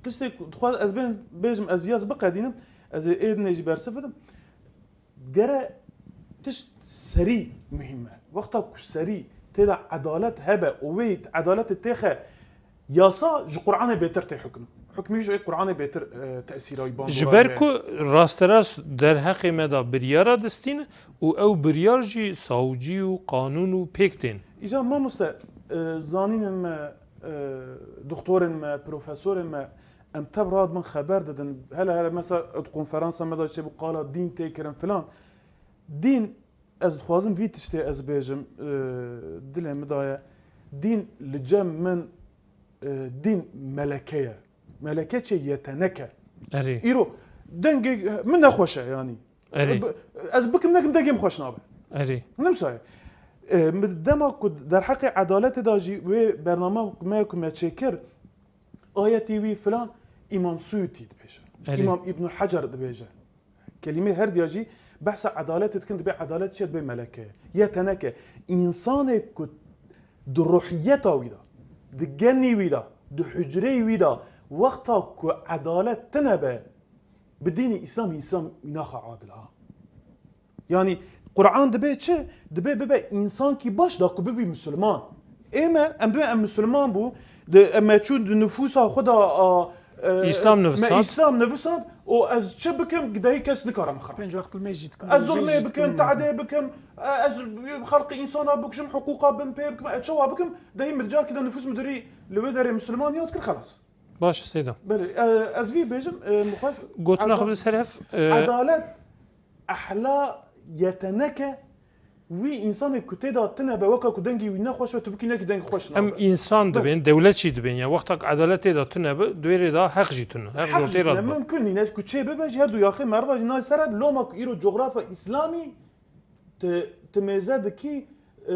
tiştê ku dixwaz ez bên bêjim, ez viyaz biqedînim, ez ê êdinê jî bersiv bidim. Gere tişt serî muhîm e. Wexta ku serî tê de edalet hebe û wê edaletê têxe yasa, ji Qur'anê bêtir tê hukm. hukmî ji Qur'anê bêtir, e, tesîra wî bandora Ji ber heye. Ku rasterast derheqê me de biryara distîne û ew biryar jî sawcî û qanûn û pêk tên. Îca mamoste, e, zanînên me, e, doktorên me, profesorên me, em tev radibin xeber didin. Hele hele mesela di konferansa me de çêbû qala dîn tê kirin filan. Dîn, ez dixwazim vî tiştê ez bêjim, e, dilê min daye. Dîn li cem min, e, dîn meleke ye. Meleke çê yetenek e. Erê, Îro dengê min nexweş e yanî. erê, Bi- Ez bikim nekim dengê min xweş nabe. erê. Ne wisa ye. E, mi- dema ku derheqê edaletê de jî wê bername me ku me çêkir, ayetî wî filan, Îmam Suyutî dibêje. Erê. Îmam Îbnul Hecer dibêje. Kelîmê her diya jî behsa edaletê dikin, dibê edalet çi ye? Dibê meleke ye. Yetenek e. Însanê ku di ruhiyeta wî de, di genî wî de, di hucreyê wî de, wexta ku edalet tine be, bi dînî Îslam, Îslam naxe adil ha. Yanî Qur'an dibê çi? Dibê bibe însankî baş da ku bibî misilman. Ê me, em dibê em misilman bû, di, em me çûn di nifûsa xwe da, a, e, Îslam me nivisand. Îslam nivisand û ez çi bikim, gidehî kes nikare min xera. Pênc wext li mêj jî dikim. Ez zulmê bikim, teadê bikim, e, ez xelqî însana bikujim, hiqûqa bin pê bikim, e, çawa bikim, dehî min carkî de nifûs müdürî li wê derê misilman yaz kir, xelas. Baş e Seyda. Belê, e, ez vî bêjim, e, mixwest Gotina xwe Eda- bi ser hev. e, Edalet, ehla, yeteneke wî însanê ku tê de tine be, weka ku dengê wî nexweş be, tu bikî nekî deng xweş Em nabe. însan Belê. dibên, dewlet jî dibên. Ya wexta ku edalet tê de tune be, di wê rê de heq jî tune. Heq Heq jor jî tê re ne dibe. mimkun nîne, ku çê bibe jî her du yaxê merva jî nayê ser ev. Loma ku îro cografya îslamî, tu, tu mêze dikî, e,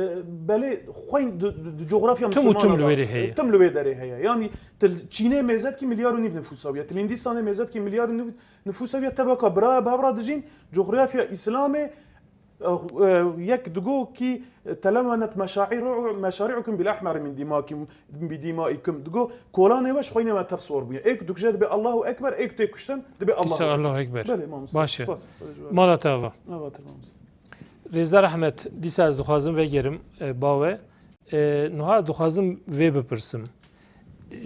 belê xweyn di, di, di cografya Tim û tim misilmana li wê de, rê heye. Tim li wê derê heye. Yanî tu Çînê mêze dikî milyar û nîv nifûsa wî ye. Tu Hindistanê mêze dikî milyar û nîv nifûsa wî ye. Tevaka biraya bi hev re dijîn, cografya îslamê, e, e, yek digo kî, e, telemenet meşaîru-, meşari'ukum bil ahmeri min dimakim, bi dîmaîkum. Digo, kolanê we ji xweynê me tev sor bûye. Êk dikuje dibê Allahu Ekber, êk tê kuştin dibê Allahu Îsa Ekber. Allahu Ekber. Belê, mamoste. Baş e. Spas. Mala te ava. Evet, mamoste. Rêzdar Ehmed, dîsa ez dixwazim vegerim, e, ba we. E, niha dixwazim vê bipirsim.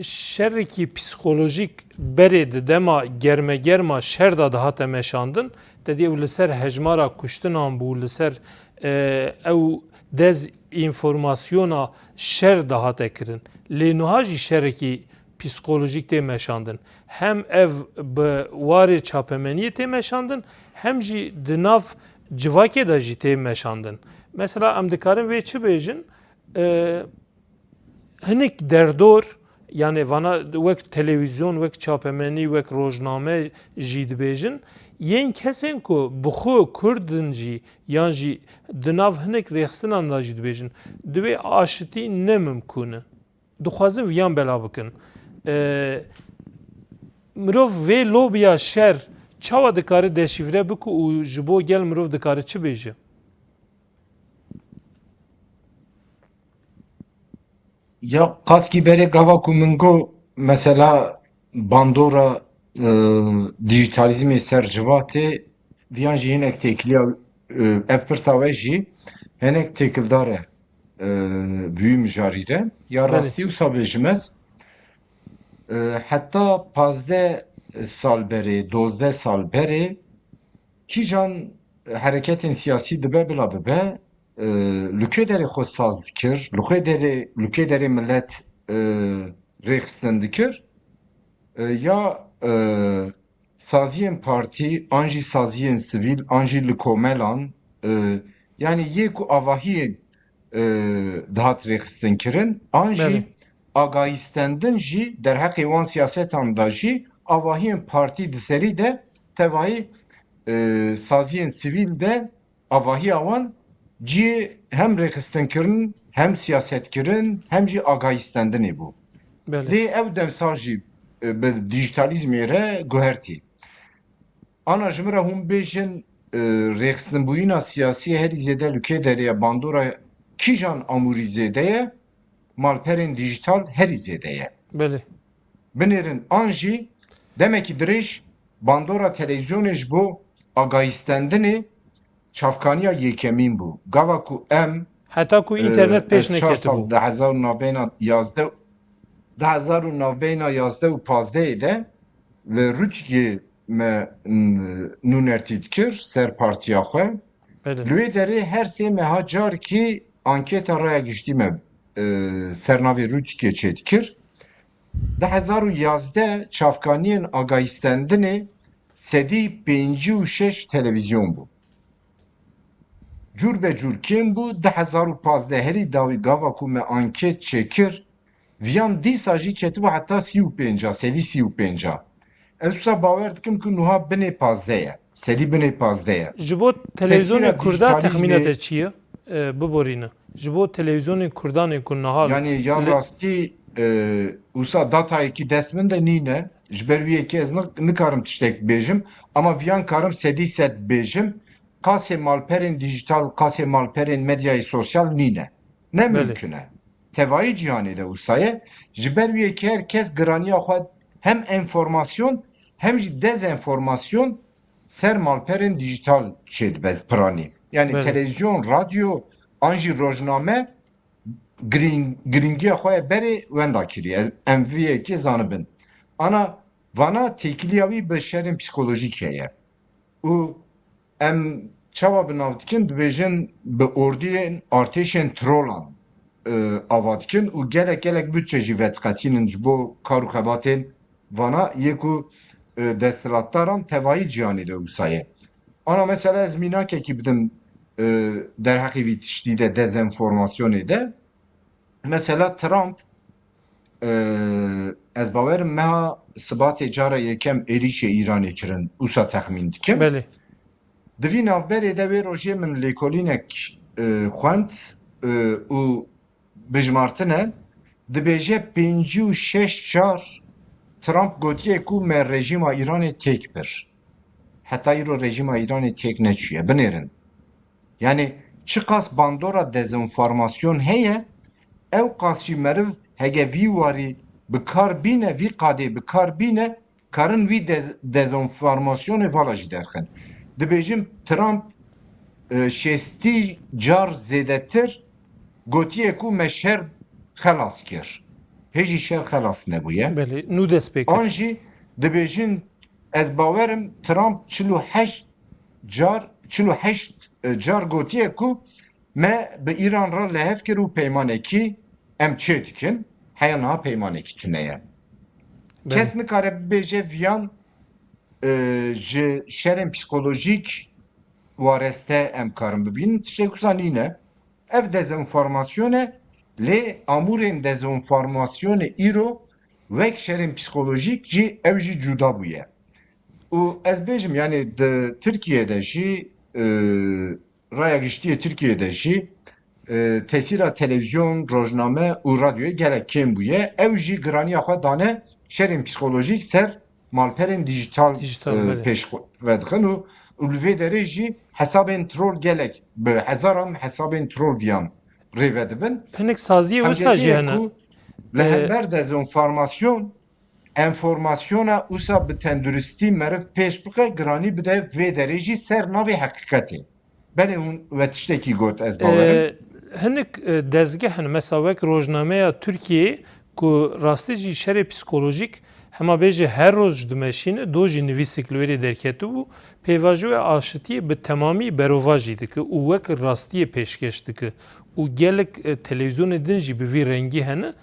Şerekî psîkolojîk berê di dema germegerma şer de dihate meşandin, te dî ew li ser hejmara kuştinan bû, li ser, e, ew dezinformasyona şer dihate kirin. Lê niha jî şerekî psîkolojîk tê meşandin. Hem ev bi warê çapemeniyê tê meşandin, hem jî di nav civakê de jî tê meşandin. Mesela em dikarin vê çi bêjin? E, hinek derdor, yanî vana wek televîzyon, wek çapemenî, wek rojname jî dibêjin, yên kesên ku bi xwe Kurd in jî, yan jî di nav hinek rêxistinan de jî dibêjin, di wê aşitî ne mimkûn e. Dixwazin viyan bela bikin. E, mirov vê lobiya şer çawa dikare deşîfre bike û ji bo gel mirov dikare çi bêje? Ya qaskî berê gava ku min got, mesela bandora, e, dijîtalîzmê ser civatê, viyan jî hinek têkiliya, e, ev pirsa we jî hinek têkildar e, e, bi wî mijarî re. Ya Belê. Rastî wisa bêjim ez, e, heta pazdeh sal berê, dozdeh sal berê, kîjan hereketên siyasî dibe bila bibe, e, li kê derê xwe saz dikir, li xwe derê, li kê derê millet, e, rêxistin dikir, e, ya, e, saziyên partî, an jî saziyên sivîl, an jî li komelan, e, yanî yê ku avahiyên, e, dihat rêxistin kirin, an jî Belê. Agahîstendin jî derheqê wan siyasetan de jî avahiyên partî di serî de tevayî, e, saziyên sivîl de avahiya wan cihê hem rêxistinkirin, hem siyasetkirin, hem jî agahîstendinê bû. Belê. Lê ew demsal jî, e, bi dijîtalîzmê re guhertî. Ana ji min re hûn bêjin, e, rêxistinbûyîna siyasî herî zêde li kê derê ye, bandora kîjan amûrî zêde ye, malperên dijîtal herî zêde ye. Belê. Binêrin an jî demekî dirêj bandora televîzyonê ji bo agahîstendinê çavkaniya yekemîn bû. Gava ku em, Heta ku e, înternet pêş ez çar sal neketibû. di hezar navbeyna yazdeh du hezar û navbeyna yazdeh û pazdehê de li Rûtîkê me, n-, nûnertî dikir ser partiya xwe. Belê. Li wê derê her sê meha carkî anketa raya giştî me, e, ser navê Rûtîkê çêdikir. Du hezar û yazdeh çavkaniyên agahîstendinê sedî pêncî û şeş televîzyon bû. Cûr be cûr kêm bû, du hezar û pazdeh herî dawî gava ku me anket çêkir, viyan dîsa jî ketibû heta sî û pênca, sedî sî û pênca. Ez wisa bawer dikim ku nuha binê pazdeh ye, sedî binê pazdeh ye. Ji bo televîzyonê Kurda texmîna te çi ye? E, biborîne. Ji bo televîzyonên Kurdanê ku niha Yani ya li rastî, e, wisa datayekî dest min de nîne. Ji ber wî yekê ez ni-, nikarim tiştek bêjim. Ama viyan karim sedî sed bêjim. Qasê malperên dîjîtal, qasê malperên medyayê sosyal nîne. Ne Belê. mimkun e. Tevayî cîhanê de wisa ye. Ji ber wî yekê her kes giraniya xwe hem enformasyon hem jî dezenformasyon ser malperên dîjîtal çêdibe piranî. Yani Belê. televîzyon, radyo an jî rojname girîng-, girîngiya xwe ye berê wenda kiriye. Em vî yekê zanibin. Ana vana têkiliya wî bi şerên psîkolojîk heye. Û em çawa bi nav dikin? Dibêjin bi ordiyên artêşên trolan, e, ava dikin û gelek gelek budçe jî vediqetînin ji bo kar û xebatên vana yê ku, e, desthilatdaran tevayî cîhanê de wisa ye. Ana mesela ez mînakekî bidim, e, derheqê vî tiştî de, dezenformasyonê de. Mesela Trump, e, ez bawerim meha Sibatê cara yekem êrîşê Îranê kirin, wisa texmîn dikim. Belê. Di vî navberê de wê rojê min lêkolînek, e, xwend, e, û bijmartine, dibêje pêncî û şeş car Trump gotiye ku me rejîma Îranê têk bir. Heta îro rejîma Îranê têk neçûye. Binêrin. Yani çiqas bandora dezenformasyon heye, ew qas jî meriv hege vî warî bi kar bîne, vî qadê bi kar bîne, karin wî dez-, dezenformasyonê vala jî derxin. Dibêjim Trump, e, şêstî car zêdetir gotiye ku me şer xelas kir. Hê jî şer xelas nebûye. Belê, nû dest pê kir. An jî dibêjin, ez bawerim Trump çil û heşt car, çil û heşt, e, car gotiye ku me bi Îran re li hev kir û peymanekî em çê dikin, heya niha peymanekî tune ye. Belê. Kes nikare bibêje viyan, e, ji şerên psîkolojîk wareste em karin bibînin. Tiştek wisa nîne. Ev dezenformasyon e, lê amûrên dezenformasyonê îro wek şerên psîkolojîk jî ew jî cuda bûye. Û ez bêjim, yani di Tirkiyê de jî, e, raya giştî yê Tirkiyê de jî, e, tesîra televîzyon, rojname û radyoyê gelek kêm bûye. Ew jî giraniya xwe dane şerên psîkolojîk ser malperên dîjîtal, Dîjîtal, e, belê. pêş xwe vedixin û, û li vê derê jî hesabên troll gelek bi hezaran hesabên troll viyan rê vedibin. Hinek saziyê wisa jî Hewcetiyê hene. ku li E, hember dezenformasyon, enformasyona wisa bi tenduristî meriv pêş bixe, giranî bide vê derê jî ser navê heqîqetê. Belê hûn we tiştekî got, ez bawerim. E, hinek, e, dezgeh hene, mesela wek rojnameya Tirkiyeyê ku rastî jî şerê psîkolojîk hema bêje her roj dimeşîne, do jî nivîsek li wê rê derketibû, pêvajoya aşitiyê bi temamî berovajî dike û wek rastiyê pêşkêş dike û gelek, e, televîzyonê din jî bi vî rengî hene.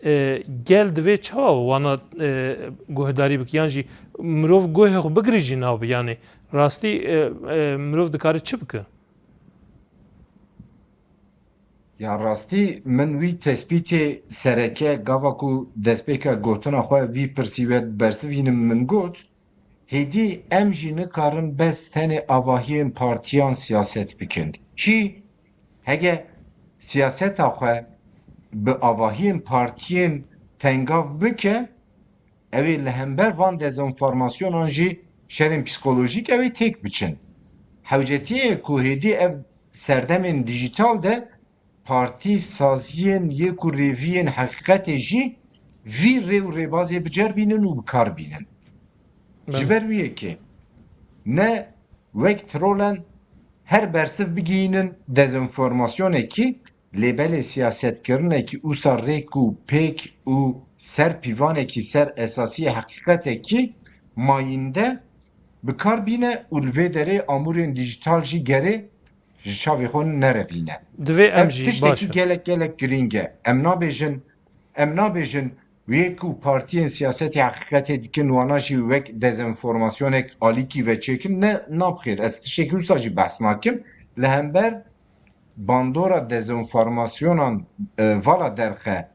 E, gel divê çawa wana, e, guhdarî bike? Yan jî mirov guhê xwe bigirî jî nabe? Yanî rastî, e, e, mirov dikare çi bike? Ya rastî min wî tespîtê sereke gava ku destpêka gotina xwe vî pirsî we bersivînim min got, hêdî em jî nikarin bes tenê avahiyên partiyan siyaset bikin. Kî hege siyaseta xwe bi avahiyên partiyên tengav bike, ew ê li hember van dezenformasyonan jî şerên psîkolojîk ew ê têk biçin. Hewcetiyê ku hêdî ev serdemên dîjîtal de partî saziyên yê ku rêviyên heqîqetê jî vî rê û rêbazê bi cer bînin û bi kar bînin. Belê. Ji ber wî yekê ne wek trolen her bersiv bigihînin dezenformasyonekî, Lê belê siyasetkirinekî wisa rêk û pêk û ser pîvanekî ser esasiyê heqîqetekî mayînde bi kar bîne û li vê derê amûrên dîjîtal jî gerê ji çavê xwe nerevîne. Divê em Ev jî tiştekî baş e. gelek gelek girîng e. Em nabêjin, em nabêjin wê ku partiyên siyasetê heqîqetê dikin, wana jî wek dezenformasyonek alîkî veçêkin, ne, nabxêr. Ez tiştekî wisa jî behs nakim. Li hember bandora dezenformasyonan, e, vala derxe,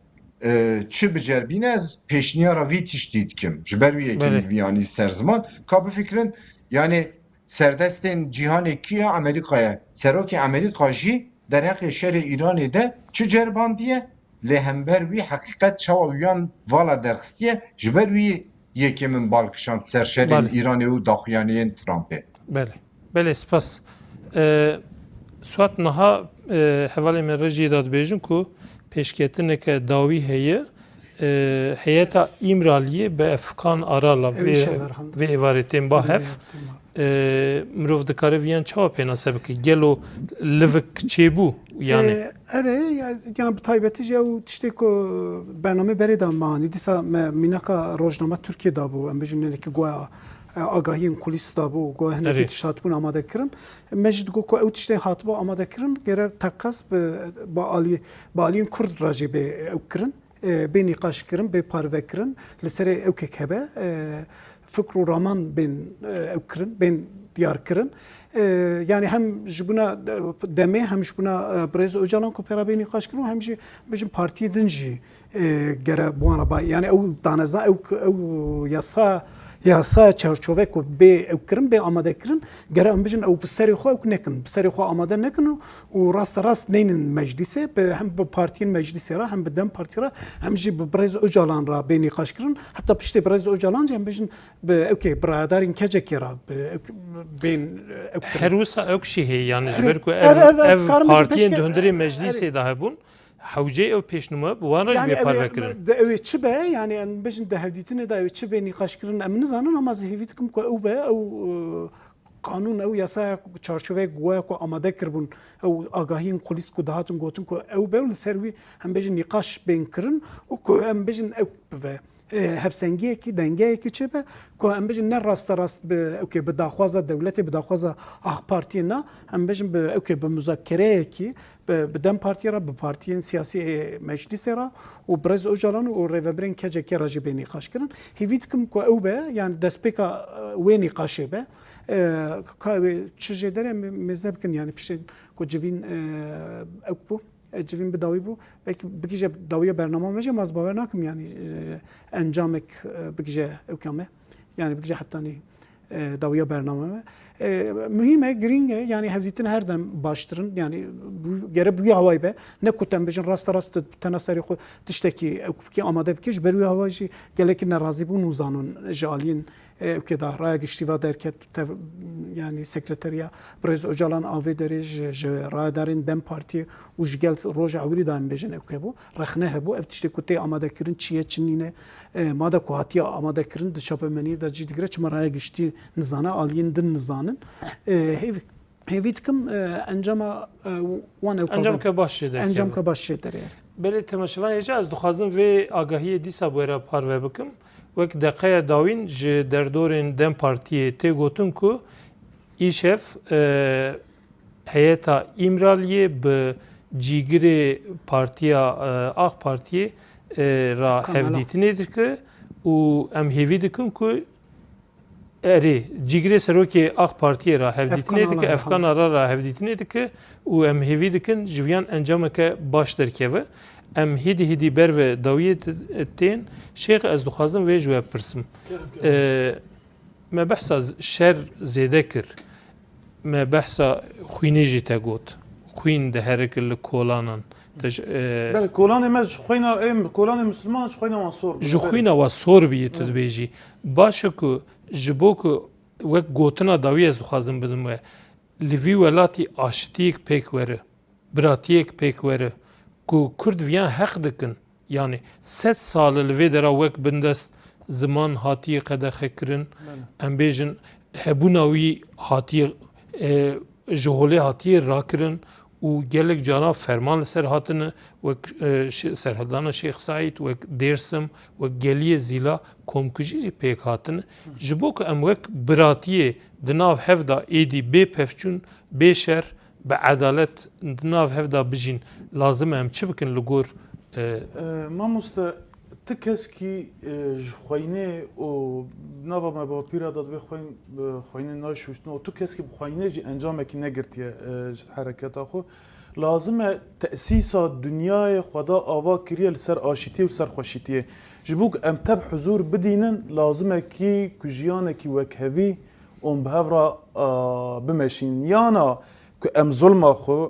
e, çi bicerbîne, ez pêşniyara vî tiştî dikim. Ji ber wî yekê Belê. min vî anî ser ziman. Ka bifikirin, yani serdestên cîhanê kî ye? Amerîka ye. Serokê Amerîka jî derheqê şerê Îranê de çi cerbandiye? Lê hember wî heqîqet çawa wiyan vala derxistiye? Ji ber wî yekê min bal kişand ser şerên Belê. Îranê û daxuyaniyên Trumpê. Belê. Belê, spas. E, Suat, niha, e, hevalê me rejiyê de dibêjin ku pêşketineke dawî heye, e, heyeta Îmraliyê bi Efkan Arala Ew vê, îşev erhand. vê êvarê tên ba Ew hev. êvarê tên ba. E, mirov dikare viyan çawa pênase bike? Gelo livik çêbû? Yani E, erê, ya, ya bi taybetî jî ew tiştê ku bernamê berê de me anî. Dîsa me mînaka rojnama Tirkiye dabû. Em bêjin hinekî goya, e, agahiyên kulîs dabû. Goya hinekî Erê. tişt hatibûn amade kirin. Me jî digot ku ew tiştê hatibû amade kirin, gere teqez bi, bi alî-, bi aliyên Kurd re jî bê ew kirin. E, bê nîqaş kirin, bê parve kirin, li serê ewkek hebe, e, fikr û raman bên, e, ew kirin, bên diyar kirin. E, yani hem ji bona de-, demê, hem ji bona, e, Birêz Ocalan ku pê re bê nîqaş kirin û hem jî bijin partiyê din jî, e, gere bi wan re ba-, yani ew danezna, ew, ew yasa, yasa çarçove ku bê ew kirin, bê amade kirin, gere em bijin ew bi serê xwe ew nekin, bi serê xwe amade nekin û û raste rast neynin meclîsê, bi, hem bi partiyên meclîsê re, hem bi DEM Partî re, hem jî bi Birêz Ocalan re bê nîqaş kirin. Heta piştê Birêz Ocalan jî em bêjin bi, okey, bi rayedarên KCKê re bi, bên, ew kirin. Her wisa ew kişî heye, yani ji Erê, ber ku ev, ev, ev, ev dikarim bêjim partiyên pêşke-, di hundirê erê. meclîsê de hebûn, hewceyê ew pêşnûme bi wan re jî Yani bê ev parve ê, kirin. de, ew ê çi be, yani em bêjin di hevdîtinê de ew ê çi bê nîqaş kirin, em nizanin, ama ez hêvî dikim ku ew be, ew, e, qanûn, ew yasaya ku çarçoveyek waya ku amade kiribûn, ew agahiyên kulîs ku dihatin gotin ku ew be û li ser wî em bêjin nîqaş bên kirin û ku em bêjin ew bibe, e, hevsengiyekî, dengeyekî çêbe ku em bêjin ne rasterast bi, ew kê bi daxwaza dewletê, bi daxwaza AK Partiyê ne, em bêjin bi, ew kê bi muzakereyekî, bi, bi DEM Partiyê re, bi partiyên siyasî ê meclîsê re û Birêz Ocalan û rêvebirên KCKê re jî bê nîqaş kirin. Hêvî dikim ku ew be, yani destpêka, e, wê nîqaşê be. E, ka wê çi jê derê em mêze bikin, yani piştên ku civîn, e, ew bû, e, civîn bi dawî bû. Belkî bigije dawiya bernama me jî, ma ez bawer nakim, yani, e, encamek, e, bigije ewka me. Yani bigije hetanî, e, dawiya bernama me. E, muhîm e, girîng e, yani hevdîtin her dem baştirin, yani bu, gere bu hawayê be, ne ku em bêjin raste rast tena serê xwe tiştekî ew bikî amade bikî, ji ber wî hawa jî gelekî nerazî bûn û zanon ji aliyên, e, ewkê de raya giştî ve derket, tev-, yani sekreteriya Birêz Ocalan a vê derê ji, ji rayedarên DEM Partiyê û ji gel roja ewilî de em bêjin ewke bû. Rexne hebû. Ev tiştê ku tê amadekirin çi ye, çi nîne, e, ma de ku hatiye amadekirin di çapemeniyê de cî digire, çima raya giştî nizane, aliyên din nizanin. E, hêv-, hêvî dikim, e, encama, e, wan ew Encameke baş jê derkeve. Encameke baş jê derê. Belê, temaşevan hêja, ez dixwazim vê agahiyê dîsa bi we re parve bikim. Wek deqeya dawîn ji derdorên DEM Partiyê tê gotin ku îşev, e, Heyeta Îmraliyê bi cîgirê partiya, e, AK Partiyê, e, ra Efkan Ala. hevdîtinê dike û em hêvî dikin ku, erê, cîgirê serokê AK Partiyê ra hevdîtinê Efkan dike, Ala, Efkan ha. Ala ra hevdîtinê dike û em hêvî dikin ji viyan encameke baş derkeve. Em hêdî hêdî ber ve dawiyê t-, tên. Şêx, ez dixwazim vê ji we bipirsim. Kerem, kerem. E, Me behsa z-, şer zêde kir. Me behsa xwînê jî te got. Xwîn diherike li kolanan. Te ji, e, Belê, kolanê me ji xwîna, ê, kolanê misilman ji xwîna wan sor bû. Ji xwîna wan sor bûye, tu dibêjî. Baş e ku ji bo ku wek gotina dawî ez dixwazim bidim we, li vî welatî aşitiyek pêk were. Biratiyek pêk were ku Kurd viyan heq dikin, yanî sed sal e li vê dera wek bindest ziman hatiye qedexekirin, Belê. em bêjin hebûna wî hatiye, e, ji holê hatiye rakirin û gelek cara ferman li ser hatine, wek, e, şi-, serhildana Şêx Seîd, wek Dêrsim, wek geliyê Zîla, komkujî jî pêk hatine. Ji bo ku em wek biratiyê di nav hev de êdî bê pevçûn, bê şer, bi edalet di nav hev de bijîn, lazim e em çi bikin li gor, e, E, mamoste, tu keskî, e, ji xweyinê û nava me bapîra de dibê xweyn-, e, xweyinê nayê şûştin û tu keskî bi xweyinê jî encamekî negirtiye, e, ji hereketa xwe. Lazim e tesîsa dinyayê xwe da ava kiriye li ser aşîtiyê û li ser xweşîtiyê. Ji bo ku em tev huzûr bidînin, lazim e kî ku jiyanekî wekhevî û em bi hev re, a, bimeşînin. Yana ku em zulma xwe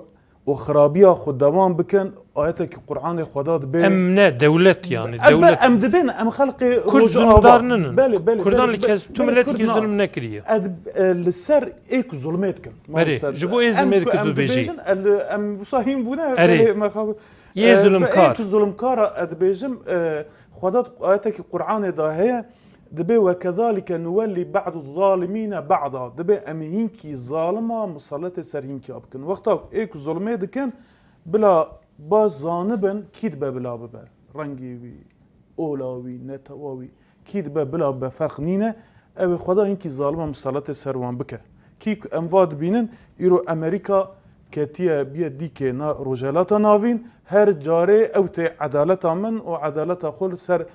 û xirabiya xwe dewam bikin, ayetekî Qur'anê Xweda dibê. Em ne, dewlet yani, Em, dewlet. Em dibên, em xelqê Kurd Rojava. Zulmdar ninin. Belê, belê, Kurdan belê, li kes, tu belê, miletekî Kurd na. Zulm nekiriye. Ed, e, li ser ê ku zulmê dikin. Berê, mamoste, ji bo ê em zulmê ku dikî em tu dibêjî. Dibêjin, el, em wisa hîn bûne, Erê. Belê, me xwe. Yê E, zulmkar. Ê ku zulmkara, e, dibêjim, e, Xweda ayetekî Qur'anê da heye, dibê, "Ve kezalike nuwellî ba'du zalimîne ba'da." Dibê em hînkî zalima musalletê ser hînkî bikin. Wexta ê ku zulmê dikin, bila ba zanibin kî dibe bila bibe. Rengê wî, ola wî, netewa wî, kî dibe bila bibe ferq nîne. Ew ê Xweda hînkî zalima musalletê ser wan bike. Kî ku em va dibînin, îro Amerîka ketiye biye dîkê na Rojhelata Navîn, her carê ew tê edaleta min û edaleta xwe li ser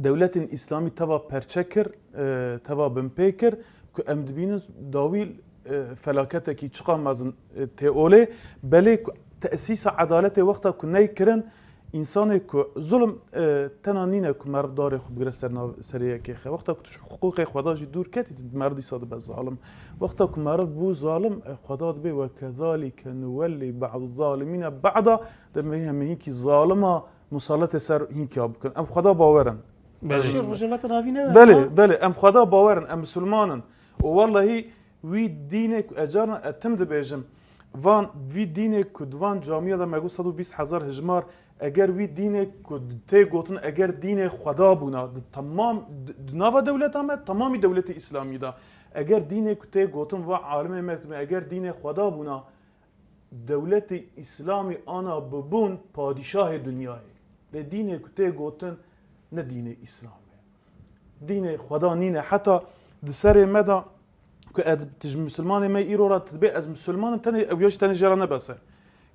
dewletên îslamî teva perçe kir, e, teva binpê kir ku em dibînin dawî, e, felaketekî çiqa mezin, e, tê olê. Belê ku tesîsa edaletê wexta ku neykirin, însanê ku zulm, e, tena nîne ku meriv darê xwe bigire ser nav-, serê yekê xe. Wexta ku tu ji hiqûqê Xweda jî dûr ketî, tu meriv dîsa dibe zalim. Wexta ku meriv bû zalim, e, Xweda dibê, "Ve kezalike nuwellî ba'du zalimîne ba'da." Dibê em hînkî zalima musalletê ser hînkî bikin. Em Xweda bawer in. Belê. Em Rojhilata Navîn e, Belê, ha? Belê, em Xweda bawer in, em misilman in. Û wellehî wî dînê ku ez carna ez tim dibêjim, van, vî dînê ku di van camiya de me got sed û bîst hezar hijmar, eger wî dînê ku tê gotin, eger dînê Xweda bûna, di temam, di, di nava dewleta me, temamî dewletê Îslamî de, eger dînê ku tê gotin, va alimê me, eger dînê Xweda bûna, dewletê Îslamî ana bibûn padîşahê dinyayê. Lê dînê ku tê gotin ne dînê Îslam e. Dînê Xweda nîne. Heta di serê me de ku ez, tu ji misilmanê me îro re tu dibê ez misilman im, tenê ew ya jî tenê jê re nebese.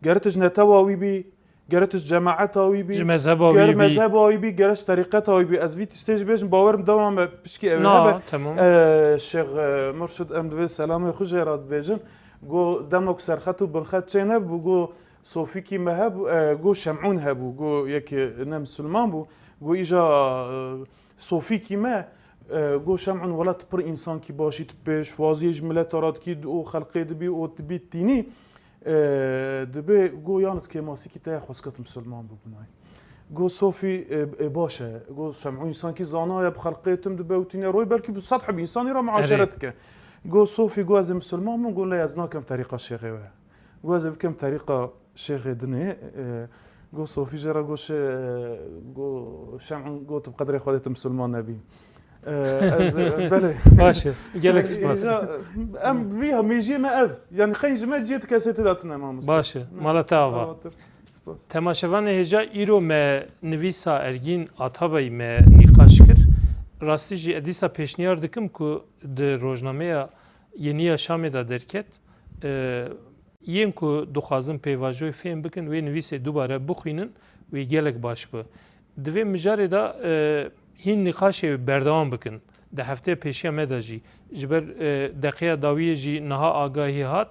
Gere tu ji netewa wî bî, gere tu ji cemaeta wî bî, Ji mezheba gere wî bî. Mezheba wî bî, gere ji terîqeta wî bî. Ez vî tiştê jî bêjim, bawerim dewam e, pişkî ew Na, hebe. Tamam. E, Şêx, e, Murşid, em divê selamê xwe jê re dibêjin. Go dema ku serxet û binxet çênebû, go sofîkî me hebû, e, go Şemûn hebû, go yekê ne misilman bû, go îja, e, sofîkî me, e, go Şemûn, welat pir însankî başî tu pêşwaziyê ji mileta re dikî û xelqê dibî û tu bî tînî, e, dibê go yalnız kêmasîkî te ye xwesket misilman bibûnay. Go sofî, e, e, baş e. Go Şemûn însankî zana ye, bi xelqê tim dibe û tîne roy belkî bi sed heb însanî re muaşeret Erê. dike. Go sofî, go ez ê misilman bim, go lê ez nakem terîqa şêxê we. Go ez ê bikim terîqa şêxê dinê, e, go sofî jê re go şê-, e, go Şemûn go tu bi qedrê Xwedê tu misilman nebî. E, ez, e, belê. Baş e, gelek spas. Ya, em vî ha mêjiyê me ev. Yani xeyn ji me ciyê tu kesê tê de tune mamoste. Baş e, mala te ava. Avatir. Spas. Temaşevanê hêja, îro me nivîsa Ergîn Atabey me nîqaş kir. Rastî jî ez dîsa pêşniyar dikim ku di rojnameya Yeniya Şamê de derket, e, yên ku dixwazin pêvajoyê fêm bikin, wê nivîsê dubare bixwînin, wê gelek baş bi. Di vê mijarê de, e, hîn nîqaşê berdewam bikin. Di heftê pêşiya me de jî, ji ber, e, deqeya dawiyê jî niha agahî hat.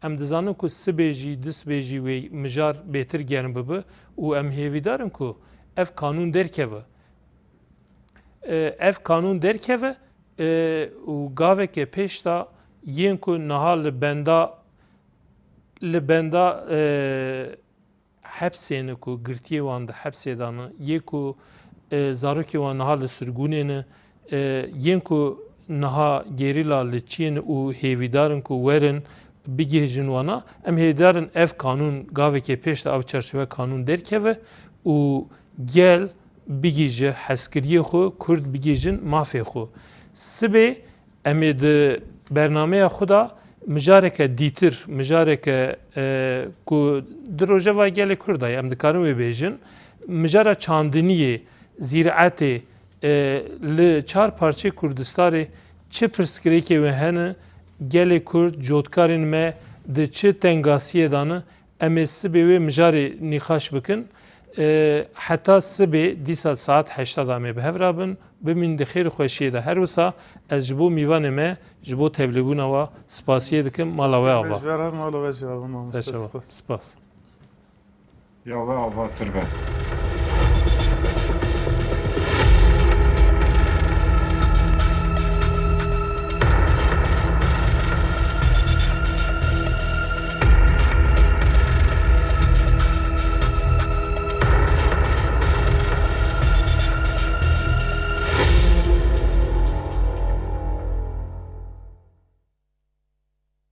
Em dizanin ku sibê jî, disbê jî wê mijar bêtir germ bibe û em hêvîdar in ku ev kanûn derkeve. E, ev kanûn derkeve, e, û gaveke pêş de yên ku niha li benda, li benda, e, hepsê ne ku girtiyê wan di hepsê de ne, yê ku, e, zarokê wan niha li sirgûnê ne, e, yên ku niha gerîla li çiyê ne û hêvîdar in ku werin bigihîjin wana, em hêvîdar in ev kanûn gavekê pêş de ev çarçoveya kanûn derkeve û gel bigihîje hezkiriyê xwe, Kurd bigihîjin mafê xwe. Sibê em ê di bernameya xwe de mijareke dîtir, mijareke, e, ku di rojeva gelê Kurd de ye, em dikarin wê bêjin, mijara çandiniyê, zîraetê, e, li çar parçeyê Kurdistanê çi pirsgirêkê wê hene, gelê Kurd, cotkarên me di çi tengasiyê de ne, em ê sibê wê mijarê nîqaş bikin. E, heta sibê dîsa saet heşta de em ê bi hev re bin. Bimînin di xêr û xweşiyê de. Her wisa ez ji bo mîvanê me, ji bo tevlîbûna we spasiyê dikim. Mala we ava. Ji we re, mala we jî ava, mamoste. Ser çava. Spas. Spas. Ya we avatir be.